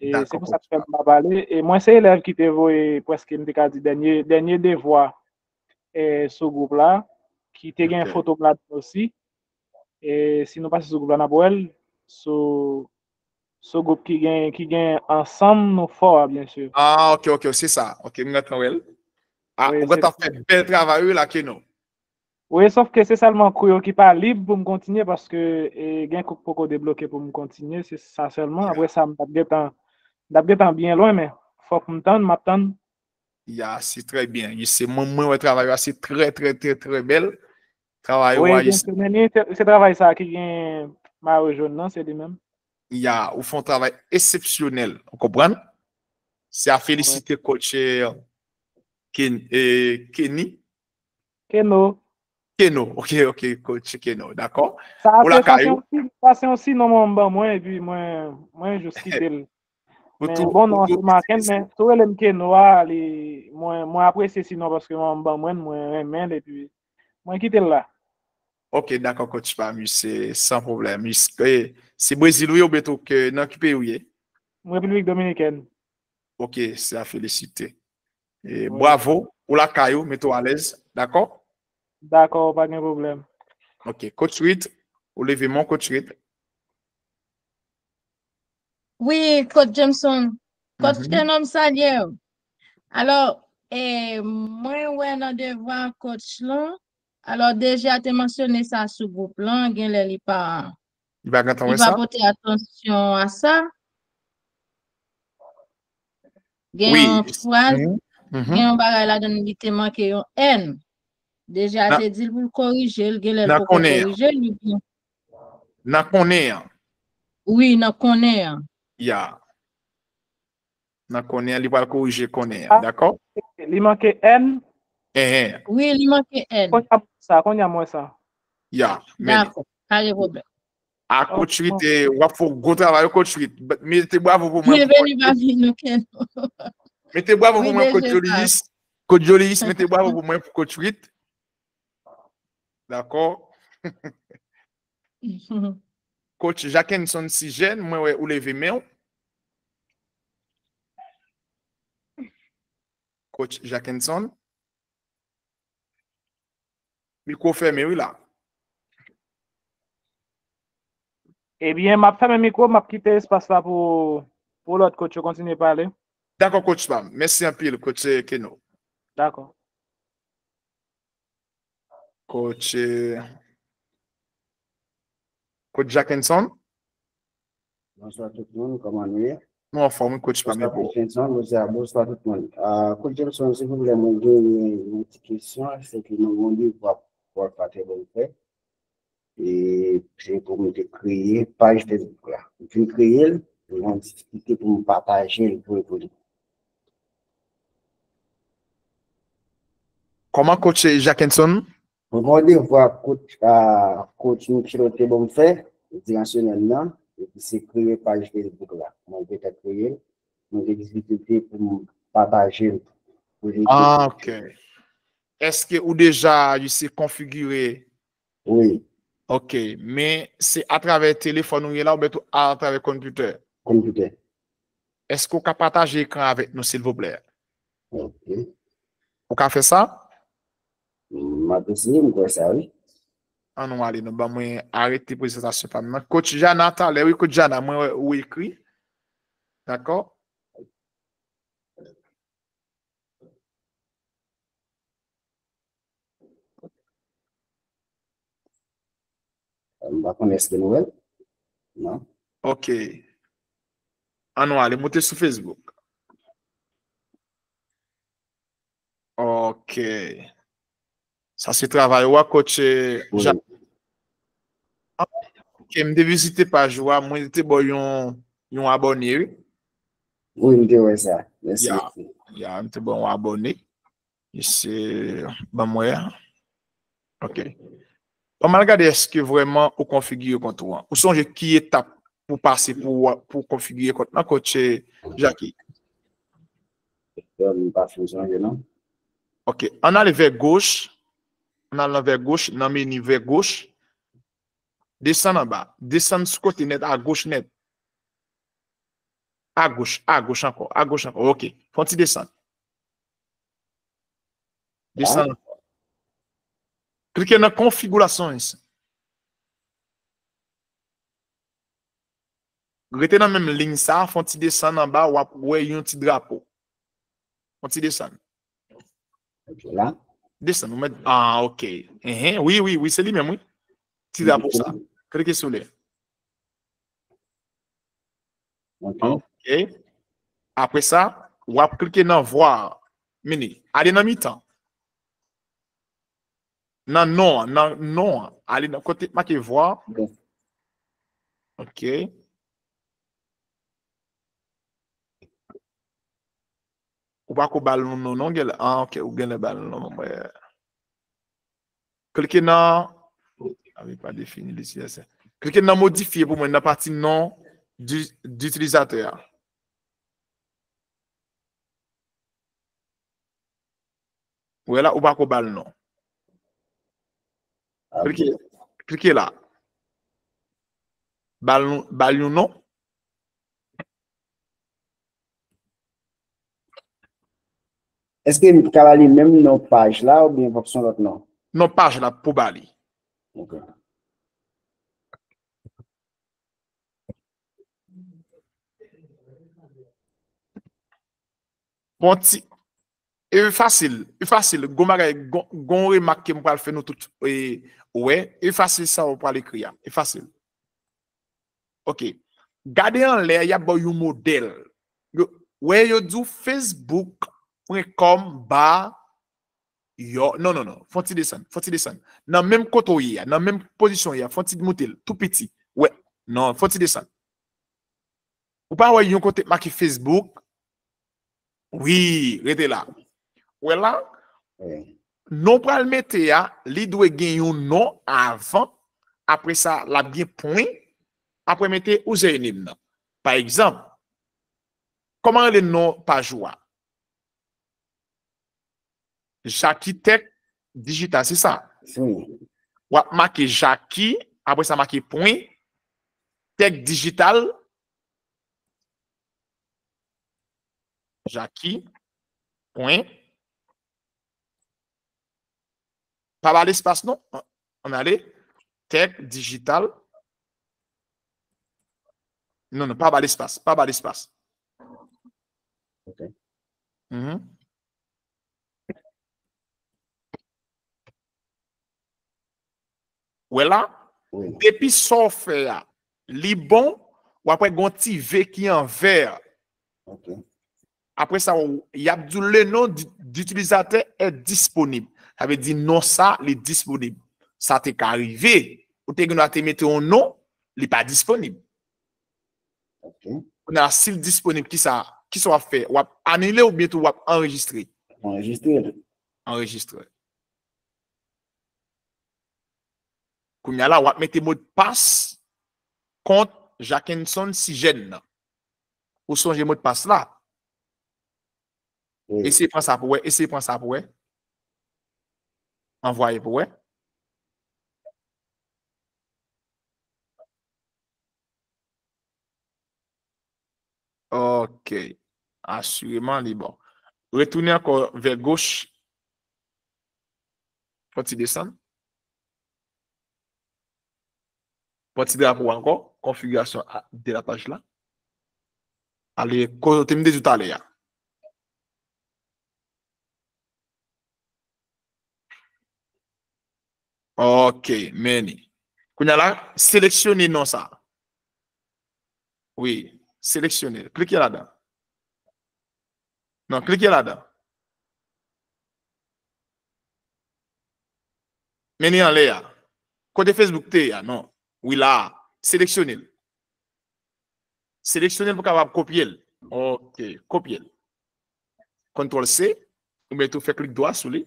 E se pou sa k fè m pa pale. E mwen se elèv ki te voye, prèske m te ka di, dènye, dènye devwa e, sou gwoup la, ki te gen foto m ladan osi. E si nou pase sou gwoup la, n ap wè l sou, sou gwoup ki gen, ki gen Ansanm Nou Fò a, byen si. Ah, ok, ok, se sa. Ok, m gentan wè l. Ah, ou gentan fè bèl travay, wi, la, Keno. Wi, sòf ke se sèlman kou yo ki pa lib pou m kontinye, paske e, gen kou k poko debloke pou m kontinye, se sa sèlman. Apre sa, m t ap gentan, m t ap gentan byen lwen, men fòk m tann, m ap tann. Ya, se trè byen. Se mwen, mwen wè travay la, se trè, trè, trè, trè bèl. Travay ou a, se, se travay sa ki gen mayo jòn nan, se li menm. Ya, ou fè yon travay eksepsyonèl, ou konprann? Se a felisite coach Kenny. Keno. Keno, ok, ok, coach Keno, dakò? Ou lakay ou? Sa se yon sinon mwen ban mwen, epi mwen, mwen jis kite l. Men bon, non, se Maken, men tou rele m Keno a, li, mwen, mwen apresye sinon paske mwen ban mwen, mwen renmen l, epi mwen kite l la. Ok, dakò, coach pa m, se san pwoblèm. Se Brezil ou ye oubyen tou ke nan ki peyi ou ye? Repiblik Dominikèn. Ok, se a felisite. E, bravo, ou lakay ou, mete w alèz, dakò? Dakò, pa gen pwoblèm. Ok, coach Ruth, ou leve men w, coach Ruth. Wi, coach Jameson. Coach Keno, m salye w. Alò, e, mwen wè nan devwa coach lan, alò, DG a te mansyone sa sou gwoup lan, genlè li pa, li pa gentan wè sa? Li pa pote atansyon a sa. Gen yon fraz, gen yon bagay ladan li te manke yon N. DG a te di l pou l korije l, genlè l poko korije l, oubyen. Nan konnen an. Wi, nan konnen an. Ya. Nan konnen an, li pral korije konnen an, dakò? Li manke N. Enhen. Wi, li manke N. Kounye a m wè sa, kounye a m wè sa. Ya. Dakò, pa gen pwoblèm. A coach Ruth, w ap fè yon gwo travay, coach Ruth. Mete bravo pou mwen. Byenveni pa vin nou Keno. Mete bravo pou mwen, coach Jolius. Coach Jolius, mete bravo pou mwen pou coach Ruth. Dakò? Coach Jackenson Sijèn, mwen wè ou leve men w. Coach Jackenson. Mikwo fèmen wi la. Ebyen, m ap fèmen mikwo, m ap kite espas la pou, pou lòt coach yo kontinye pale. Dakò, coach pa m. Mèsi anpil, coach Keno. Dakò. Coach, coach Jackenson. Bonswa tout moun, kòman nou ye? Nou anfòm wi, coach pa m. Bonswa coach Jameson, bonswa, bonswa tout moun. Ah, coach Jameson, silvouplè, mwen gen yon ti kesyon, se ke nou gen yon devwa pou fè pou nou fè. E se pou mwen te kreye paj Facebook la. Mwen fin kreye l, mwen diskite pou mwen pataje l pou evolye. Kòman coach Jackenson? Mwen gen yon devwa coach, ah, coach Michel te ban m fè diran semèn nan, epi se kreye paj Facebook la. Mwen gentan kreye l, mwen gen difikilte pou m pataje l. Ah, ok. Èske ou deja reyisi konfigire? Wi. Ok, men se atravè telefòn ou ye la oubyen tou atravè konpitè? Konpitè. Èske ou ka pataje ekran avèk nou, silvouplè? Ok. Ou ka fè sa? M ap eseye, m kwè sa, wi. An nou ale, nou ban mwen arete prezantasyon pa m nan. Coach Jana, talè, wi, Coach Jana, mwen wè ou ekri. Dakò? M pa konnen èske nou wè l. Non. Ok. An nou ale, moute sou Facebook. Ok. Sa se travay ou a, coach Jean. Wi. Ok, m te vizite paj ou a, mwen te ba w yon, yon abòne, wi. Wi, m te wè sa. Mèsi. Ya, ya, m te ba w yon abòne. Mesye, ban m wè. Ok. Ban m al gade èske vrèman ou konfigire kont ou an. Ou sonje ki etap pou pase pou, pou konfigire kont lan, coach Jackie? M pa fin sonje, non. Ok. Ann ale vè goch. Ann al nan vè goch, nan meni vè goch. Desann anba. Desann sou kote nèt, agoch nèt. Agoch, agoch ankò, agoch ankò. Ok. Fè yon ti desann. Desann ankò. Klike nan configurações. Rete nan menm liy sa, fè yon ti desann anba, w ap wè yon ti drapo. Fè yon ti desann. Ok, la. Desann, ou mèt. Ah, ok. Enhen, wi, wi, wi, se li menm, wi. Ti drapo sa. Klike sou li. Ok. Ok. Apre sa, w ap klike nan voir. Mini. Ale nan mitan. Nan non an, nan non an. Ale nan kote make voir. Bon. Ok. Ou pa ko ba l yon non, non, gen lè. Ah, ok, ou gen lè ba l non, mwen. Klike nan, ah, wi, pa defini litilisatè. Klike nan modifye pou mwen, nan pati non di, di itilizatè a. Ou wè la, ou pa ko ba l non. Ah, Klike, klike la. Ba l, ba l yon non. Èske m ka ba li menm non paj la oubyen fòk se yon lòt non? Non paj la pou ba li. Ok. Bon, ti, e fasil, e fasil. Gon bagay, gon, gon remak ke m pral fè nou tout, e, wè, e fasil sa ou pral ekri a. E fasil. Ok. Gade anlè, y ap ba w yon modèl. Yo, wè, yo di w facebook pwen kòm ba yo. Non, non, non. Fè yon ti desann. Fè yon ti desann. Nan menm kote w ye a, nan menm pozisyon w ye a, fè yon ti moute l. Tou piti. Wè. Non, fè yon ti desann. Ou pa wè yon kote make Facebook? Wi, rete la. Wè la? Wi. Non pral mete a, li dwe gen yon non avan. Apre sa, l ap gen pwen. Apre mete username nan. Pa egzanp, kòman rele non paj ou a? Jackie Tech Digital, se sa? Wi. W ap make Jackie, apre sa make pwen, Tech Digital, Jackie, pwen. Pa ba l espas, non. Ann ale. Tech Digital. Non, non, pa ba l espas, pa ba l espas. Ok. Mhm. Wè la? Wi. Depi sa w fè a, li bon, w ap wè gon ti V ki an vè. Ok. Apre sa, w, y ap di w le nom di, d'utilisateur est disponible. Sa vle di non sa, li disponib. Sa te ka rive. Ou te gen dwa te mete yon non, li pa disponib. Ok. Kounye a, si l disponib, kisa, kisa w ap fè? W ap anile oubyen tou w ap anrejistre? Anrejistre. Anrejistre. Kounye a la, w ap mete modpas kont Jackenson Sijèn nan. Ou sonje modpas la? Wi. Eseye pran sa pou wè, eseye pran sa pou wè. Anvwaye pou wè. Ok. Asireman, li bon. Retounen ankò vè goch. Fè ti desann. Pran ti drapo ankò, konfigirasyon a, de la paj la. Ale, kote m te di w talè a. Ok, meni. Kounye a la, seleksyone non sa. Wi, seleksyone. Klike ladan. Non, klike ladan. Meni anlè a. Kote Facebook te ye a, non. Wi, la a. Seleksyone l. Seleksyone l pou w kapab kopye l. Ok, kopye l. Kontwòl C, oubyen tou fè klik dwa sou li.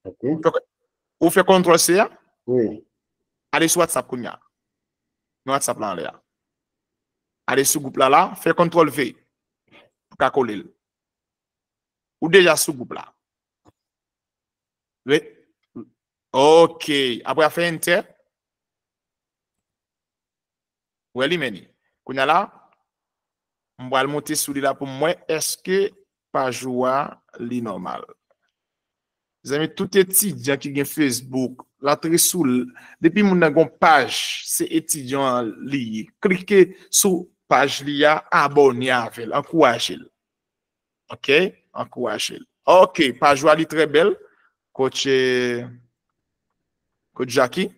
Ok. Ou fè kontwòl C a? Wi. Ale sou WhatsApp kounye a. Nan WhatsApp la anlè a. Ale sou gwoup la la, fè kontwòl V. Pou ka kole l. Ou deja sou gwoup la. Wi. Ok. Apre a fè enter. Wè li men li. Kounye a la, m pral monte sou li la pou m wè èske paj ou a li nòmal. Zanmi, tout etidyan ki gen Facebook, l antre sou l. Depi moun nan gon paj, se etidyan an li ye. Klike sou paj li a, abòne avè l, ankouraje l. Ok? Ankouraje l. Ok, paj ou a li trè bèl. Coach, eh, Coach Jackie.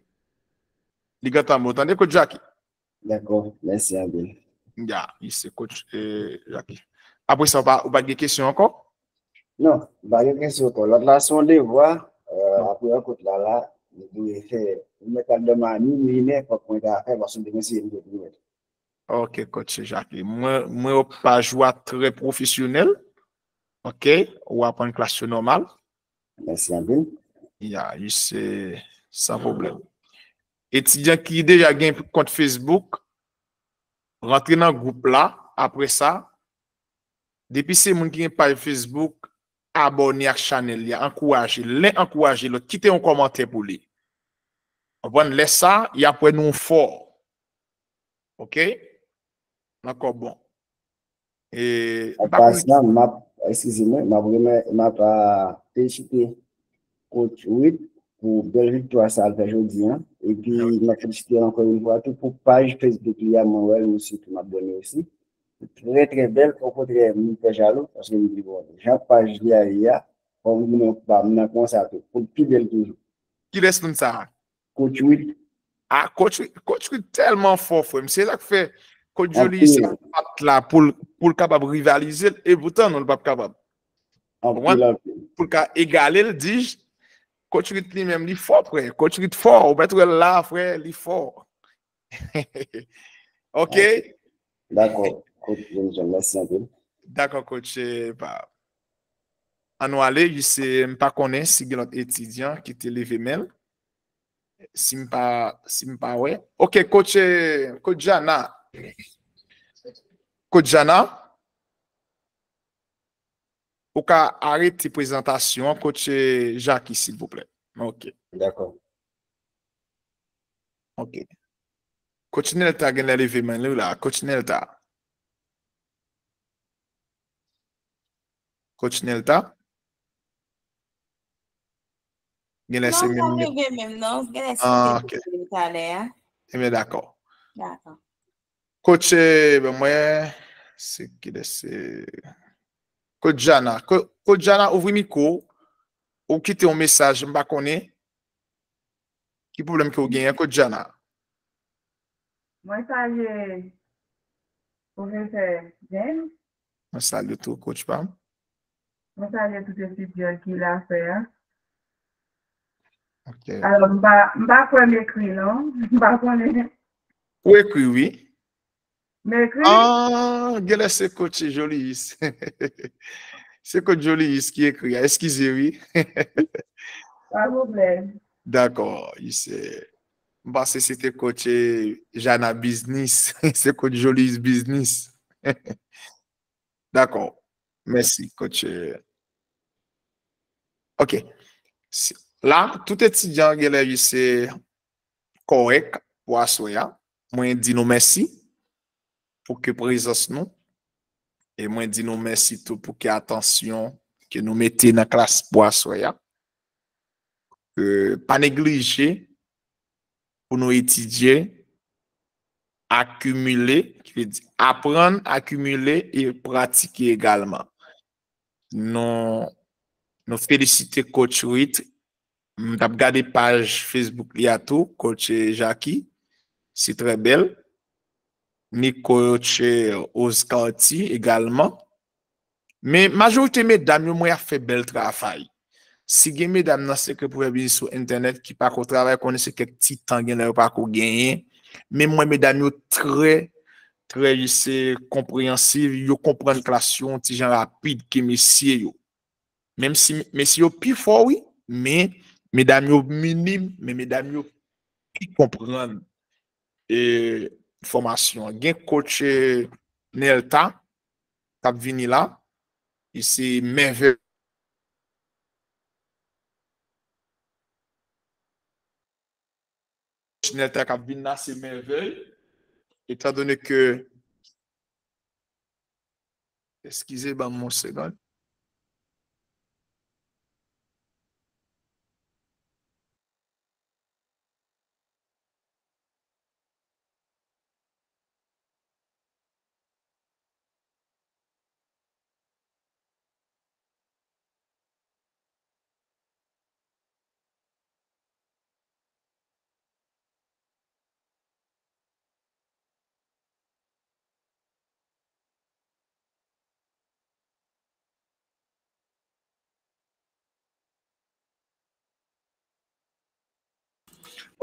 Li gentan bon. Tande, Coach Jackie. Dakò, mèsi anpil. Ya, li se Coach, eh, Jackie. Apre sa, ou pa, ou pa gen kesyon ankò? Non, m pa gen kesyon ankò. Lòt la se yon devwa, euh, apre rankont la la, nou dwe fè, nou mèt al dòmi a minwi, men fòk mwen ta fè, paske demen se yon devwa. Ok, Coach Jackie. Mwen, mwen wè paj ou a trè pwofesyonèl. Ok, ou aprann klas yo nòmal. Mèsi anpil. Ya, li se san pwoblèm. Etidyan ki deja gen kont Facebook, rantre nan gwoup la, apre sa, depi se moun ki gen paj Facebook, abòne ak chanèl li a, ankouraje l. Len ankouraje lòt, kite yon kòmantè pou li. Konprann? Lè sa, y ap wè nou fò. Ok? Ankò bon. E, m pa konn Anpasan, m ap, eskize mwen, m ap remè-, m ap, ah, felisite Coach Ruth pou bèl viktwa sa l fè jodi a. Epi, m ap felisite l ankò yon fwa tou pou paj Facebook li a, mwen wè l, mwen sitou m abòne osi. Trè, trè bèl, okontrè, m fè jalou, paske m di, bon, jan paj li a ye a, fò m vin yon pa m nan konsa tou, pou l pi bèl toujou. Kilès moun sa a? Coach Ruth. Ah, Coach, Coach Ruth tèlman fò, frè m. Se sa k fè Coach Joly sa pa t la pou l, pou l kapab rivalize l, e poutan non, l p ap kapab. Anpil, anpil. Pou l ka egale l, di, Coach Ruth li menm, li fò, frè. Coach Ruth fò. Ou mèt wè l la, frè, li fò. Ok? Dakò. Coach Johnson, mèsi anpil. Dakò, Coach, eh, pa. Ann nou ale, jis, eh, m pa konnen si gen lòt etidyan ki te leve men l. Si m pa, si m pa wè. Ok, Coach, eh, Coach Jana. Coach Jana, ou ka arete prezantasyon an, Coach, eh, Jackie, silvouplè. Ok. Dakò. Ok. Coach Nelta genlè leve men li la. Coach Nelta. Coach Nelta? Genlè se Non, menm pa li. Leve menm non. Genlè se Ah, te ok. Leve talè a. Ebyen, dakò. Dakò. Coach, eh, ben, mwen, se kilès, se Coach Jana. Co-, Coach Jana, ouvri mikwo w. Ou kite yon mesaj, m pa konnen. Ki pwoblèm ke w genyen, Coach Jana? Mwen salye pwofesè James. Mwen salye tou, Coach pa m. Mwen salye tout etidyan ki la, frè. Ok. Alò, m pa, m pa kwè m ekri, non. M pa konnen. Ou ekri, wi. M ekri? Ah, genlè se Coach Jolyus. Se Coach Jolyus ki ekri a. Eskize, wi. Pa pwoblèm. Dakò, li se, m panse se te Coach, eh, Jana Biznis. Se Coach Jolyus Biznis. Dakò. Mèsi, Coach. Ok. Si, la, tout etidyan genlè li se kòrèk pou aswè a. Mwen di nou mèsi pou ke prezans nou. E mwen di nou mèsi tou pou ke atansyon ke nou mete nan klas pou aswè a. Eh, pa neglije pou nou etidye, akimile, ki vle di aprann, akimile e pratike egalman. Nou, nou felisite Coach Ruth. M t ap gade paj Facebook li a tou, Coach Jackie. Se trè bèl. Ni Coach Oscarty egalman. Men majorite medam yo, mwen ap fè bèl travay. Si gen medam nan sekrè pou fè biznis sou entènèt ki pa ko travay, konnen se kèk ti tan gen lè yo pa ko genyen. Men m wè medam yo trè, trè, se konpreyansiv, yo konprann klas yo yon ti jan rapid ke mesye yo. Menm si mesye yo pi fò, wi, men medam yo minim, men medam yo pi konprann, e, fòmasyon an. Gen coach, e, Nelta k ap vini la, e se mèvèy. Nelta k ap vin la, se mèvèy. Etandone ke, eskize, ban m yon segonn.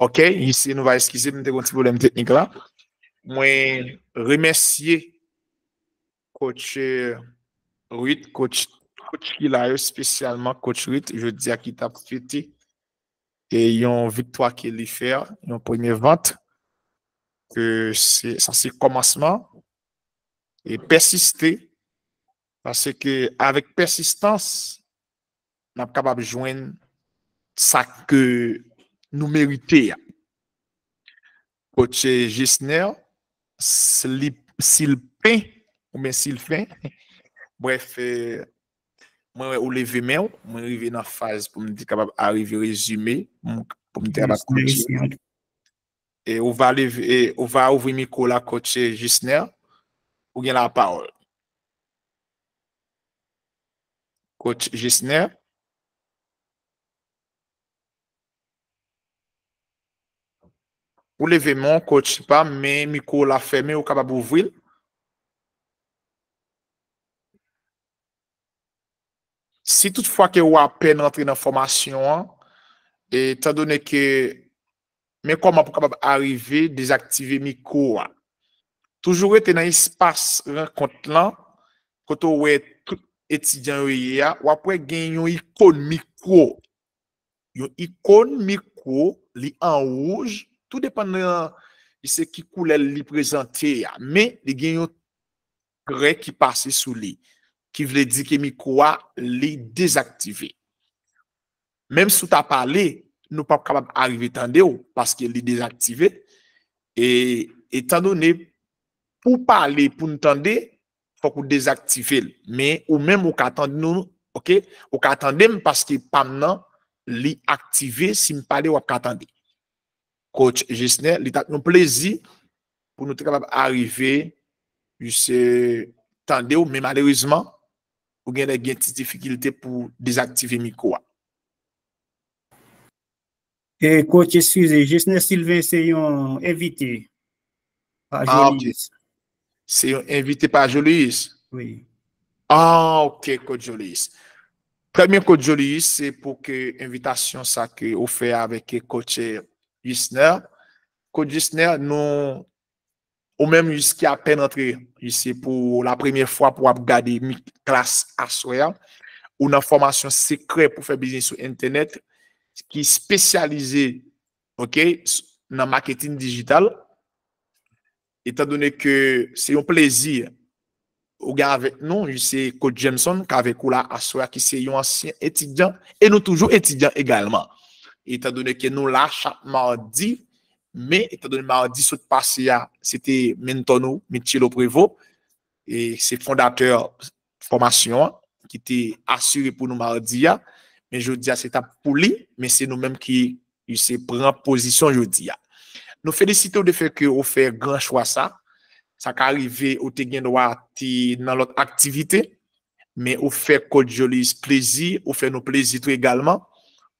Ok, isi nou va eskize, m te gen yon ti pwoblèm teknik la. Mwen remèsye coach, eh, Ruth, coach, coach ki la yo, espesyalman coach Ruth, jodi a ki t ap fete, e yon viktwa ke li fè, yon premye vant, ke se, sa se kòmansman, e pèsiste, paske avèk pèsistans, n ap kapab jwenn sa ke nou merite a. Coach Jesner, Sli-, Silpen, oubyen Silfen, brèf, eh, mwen wè ou leve men w, mwen rive nan faz pou m te kapab arive rezime, pou m, pou m te kapab kontinye. E ou va leve, e ou va ouvri mikwo la, coach Jesner. Ou gen lapawòl. Coach Jesner. Ou leve men w, coach, pa, men mikwo w la fèmen, ou kapab ouvri l. Si toutfwa ke w apèn rantre nan fòmasyon an, etandone ke, men kòman pou kapab arive dezaktive mikwo a. Toujou rete nan espas rankont lan, kote w wè tout etidyan yo ye a, w ap wè gen yon ikòn mikwo. Yon ikòn mikwo, li an wouj, tou depann nan se ki koulè li prezante a. Men, li gen yon grè ki pase sou li, ki vle di ke mikwo a, li dezaktive. Menm si w ta pale, nou p ap kapab arive tande w, paske li dezaktive. E, etandone, pou w pale, pou n tande, fòk ou dezaktive l. Men ou menm, ou ka tande nou, ok? Ou ka tande m paske pa m nan, li aktive. Si m pale, w ap ka tande. Coach Jesner, li t ap yon plezi pou nou te kapab arive jis tande w, men malerezman, ou gen lè gen ti difikilte pou dezaktive mikwo a. E, coach, eskize, Jesner Sylvain se yon envite pa Jolius. Ah, ok. Se yon envite pa Jolius? Wi. Ah, ok, coach Jolius. Trè byen, coach Jolius, se pou ke envitasyon sa ke ou fè avèk coach Jesner. Coach Jesner, nou, ou menm jis ki apèn antre, jis se pou la premyè fwa pou w ap gade mi-, klas aswè a, ou nan fòmasyon sekrè pou fè biznis sou entènèt, ki espesyalize, ok, s-, nan maketin dijital. Etandone ke se yon plezi ou gen avèk nou, se coach Jameson k avèk ou la aswè a, ki se yon ansyen etidyan, e nou toujou etidyan egalman. Etandone ke nou la chak madi, men etandone madi sot pase a, se te mentò nou, Mitchelo Prevo, e se fondatè fòmasyon an, ki te asire pou nou madi a, men jodi a se t ap pou li, men se nou menm ki, ki se pran pozisyon jodi a. Nou felisite w de fè ke ou fè gran chwa sa. Sa ka rive ou te gen dwa te nan lòt aktivite, men ou fè coach Jolius plezi, ou fè nou plezi tou egalman,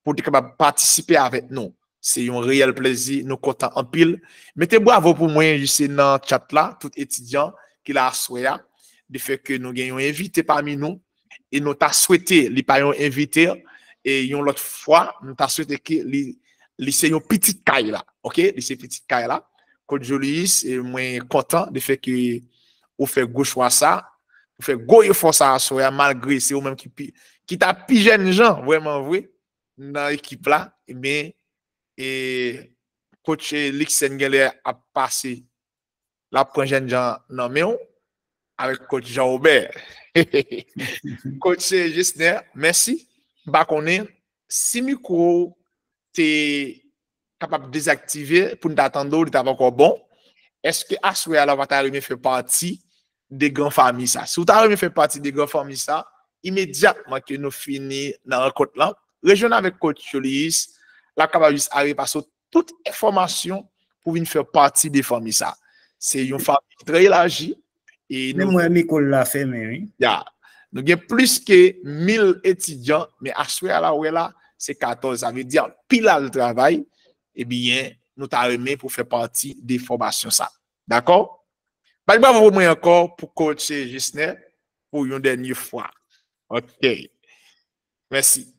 pou te kapab patisipe avèk nou. Se yon reyèl plezi, nou kontan anpil. Mete bravo pou mwen, jis nan chat la, tout etidyan ki la aswè a, de fè ke nou gen yon envite pami nou, e nou ta swete li pa yon envite, e yon lòt fwa, m ta swete ke li, li se yon pitit kay la, oke? Li se pitit kay la. Coach Julius, e mwen kontan de fè ke ou fè gwo chwa sa, ou fè gwo efò sa aswè a, malgre se ou menm ki pi, ki ta pi jènjan, vrèman vre, nan ekip la, men, e, coach Luxen genlè ap pase, l ap pran jènjan nan men w, avèk coach Jean Robert. Coach Gesner, mèsi. M pa konnen si mikwo w te kapab dezaktive pou n ta tande w, li t ap ankò bon. Èske aswè a la w pa ta renmen fè pati de gran fanmi sa? Si w ta renmen fè pati de gran fanmi sa, imedyatman ke nou fini nan rankont lan, rejwenn avèk coach Julius, l ap kapab jis al repase w tout enfòmasyon pou vin fè pati de fanmi sa. Se yon fanmi ki trè elaji. E men nou, mwen, mikwo l la fèmen, wi. Ya. Nou gen plis ke mil etidyan, men aswè a la, w wè la, se katòz. Sa vle di anpil al travay. Ebyen, nou ta renmen pou fè pati de fòmasyon sa. Dakò? Bat bravo pou mwen ankò pou coach Gesner pou yon dènye fwa. Ok. Mèsi.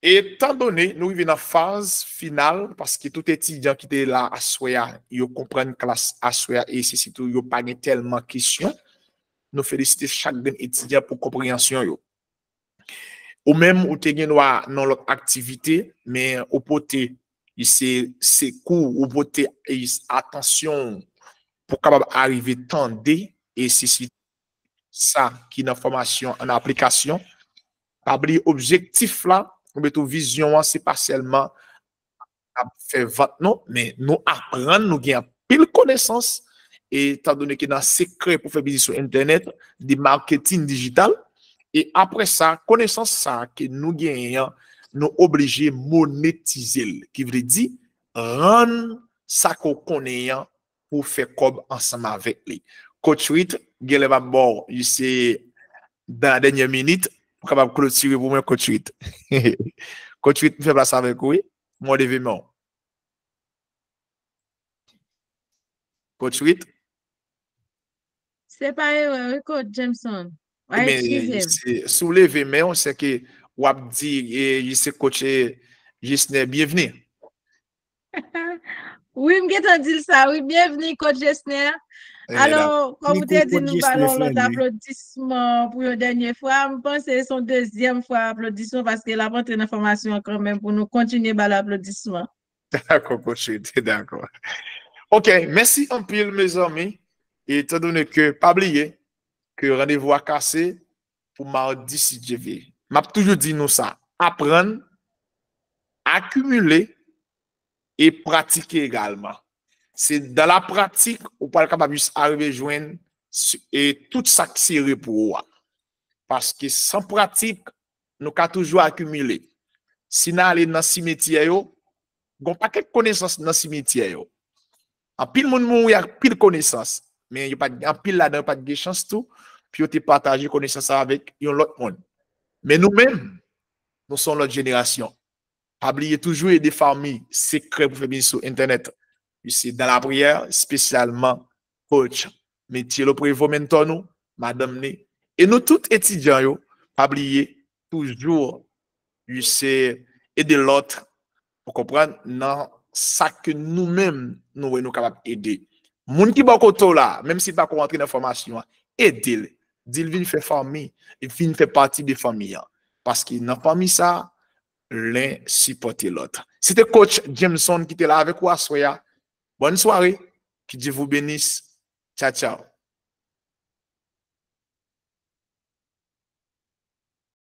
Etan done nou rive nan faz final, paske tout etidyan ki te la aswè a, yo konprann klas aswè a, e se sitou yo pa gen tèlman kesyon. Nou felisite chak grenn etidyan pou konpreyansyon yo. Ou menm, ou te gen dwa nan lòt aktivite, men ou pote se sekou, ou pote atansyon pou kapab arive tande, e se sitou sa ki nan fòmasyon an aplikasyon. Pa bliye objektif la, oubyen tou vizyon an, se pa sèlman ap fè vant non, men nou aprann, nou gen anpil konesans, e etan done ke nan sekrè pou fè biznis sou entènèt, de maketin dijital, e apre sa, konesans sa ke nou genyen an, nou oblije monetize l, ki vle di, rann sa ke w konnen an pou fè kòb ansanm avèk li. Coach Rit, genlè m ap ba w, se dan la dènyè minit, pou kapab klotire pou mwen, Coach Rit. Coach Rit, m fè plas avèk ou, wi. Mwen leve men w. Coach Rit? Se pa erè, wi, Coach Jameson. A, men, eskize m. Se, si w leve men w, se ke w ap di, e, se Coach, e, Jesner, byenvni. Wi, m gentan di l sa, wi. Byenvni, Coach Jesner. Alò, kòm ou te di, nou ba l yon lòt aplodisman pou yon dènye fwa. M panse se yon dezyèm fwa aplodisman, paske l ap antre nan fòmasyon an kanmenm pou nou kontinye ba l aplodisman. Dakò, Coach Rit, dakò. Ok, mèsi anpil, mezanmi. E etan done ke, pa bliye ke randevou a kase pou madi, si Dye vle. M ap toujou di nou sa, aprann, akimile e pratike egalman. Se dans la pratique ou pral kapab jis arive jwenn s-, e tout sa k sere pou ou a. Paske san pratik, nou ka toujou akimile. Si n ale nan simetyè yo, gen yon pakèt konesans nan simetyè yo. Anpil moun mouri ak pil konesans, men yo pa t, anpil ladan yo pa t gen chans tou pou yo te pataje konesans sa avèk yon lòt moun. Men nou menm, nou se yon lòt jenerasyon. Pa bliye toujou ede fanmi Sekrè pou fè biznis sou entènèt. Se dans la prière, espesyalman coach Metielo Prevo, mentor nou, madanm ni, e nou tout etidyan yo, pa bliye toujou, se ede lòt, ou konprann, nan sa ke nou menm, nou wè nou kapab ede. Moun ki bò kote w la, menm si l pako rantre nan fòmasyon an, ede l. Di l vin fè fanmi, vin fè pati de fanmi an. Paske nan fanmi sa, len sipòte lòt. Se te coach Jameson ki te la avèk ou aswè a. Bonne soirée, que Dieu vous bénisse. Ciao, ciao.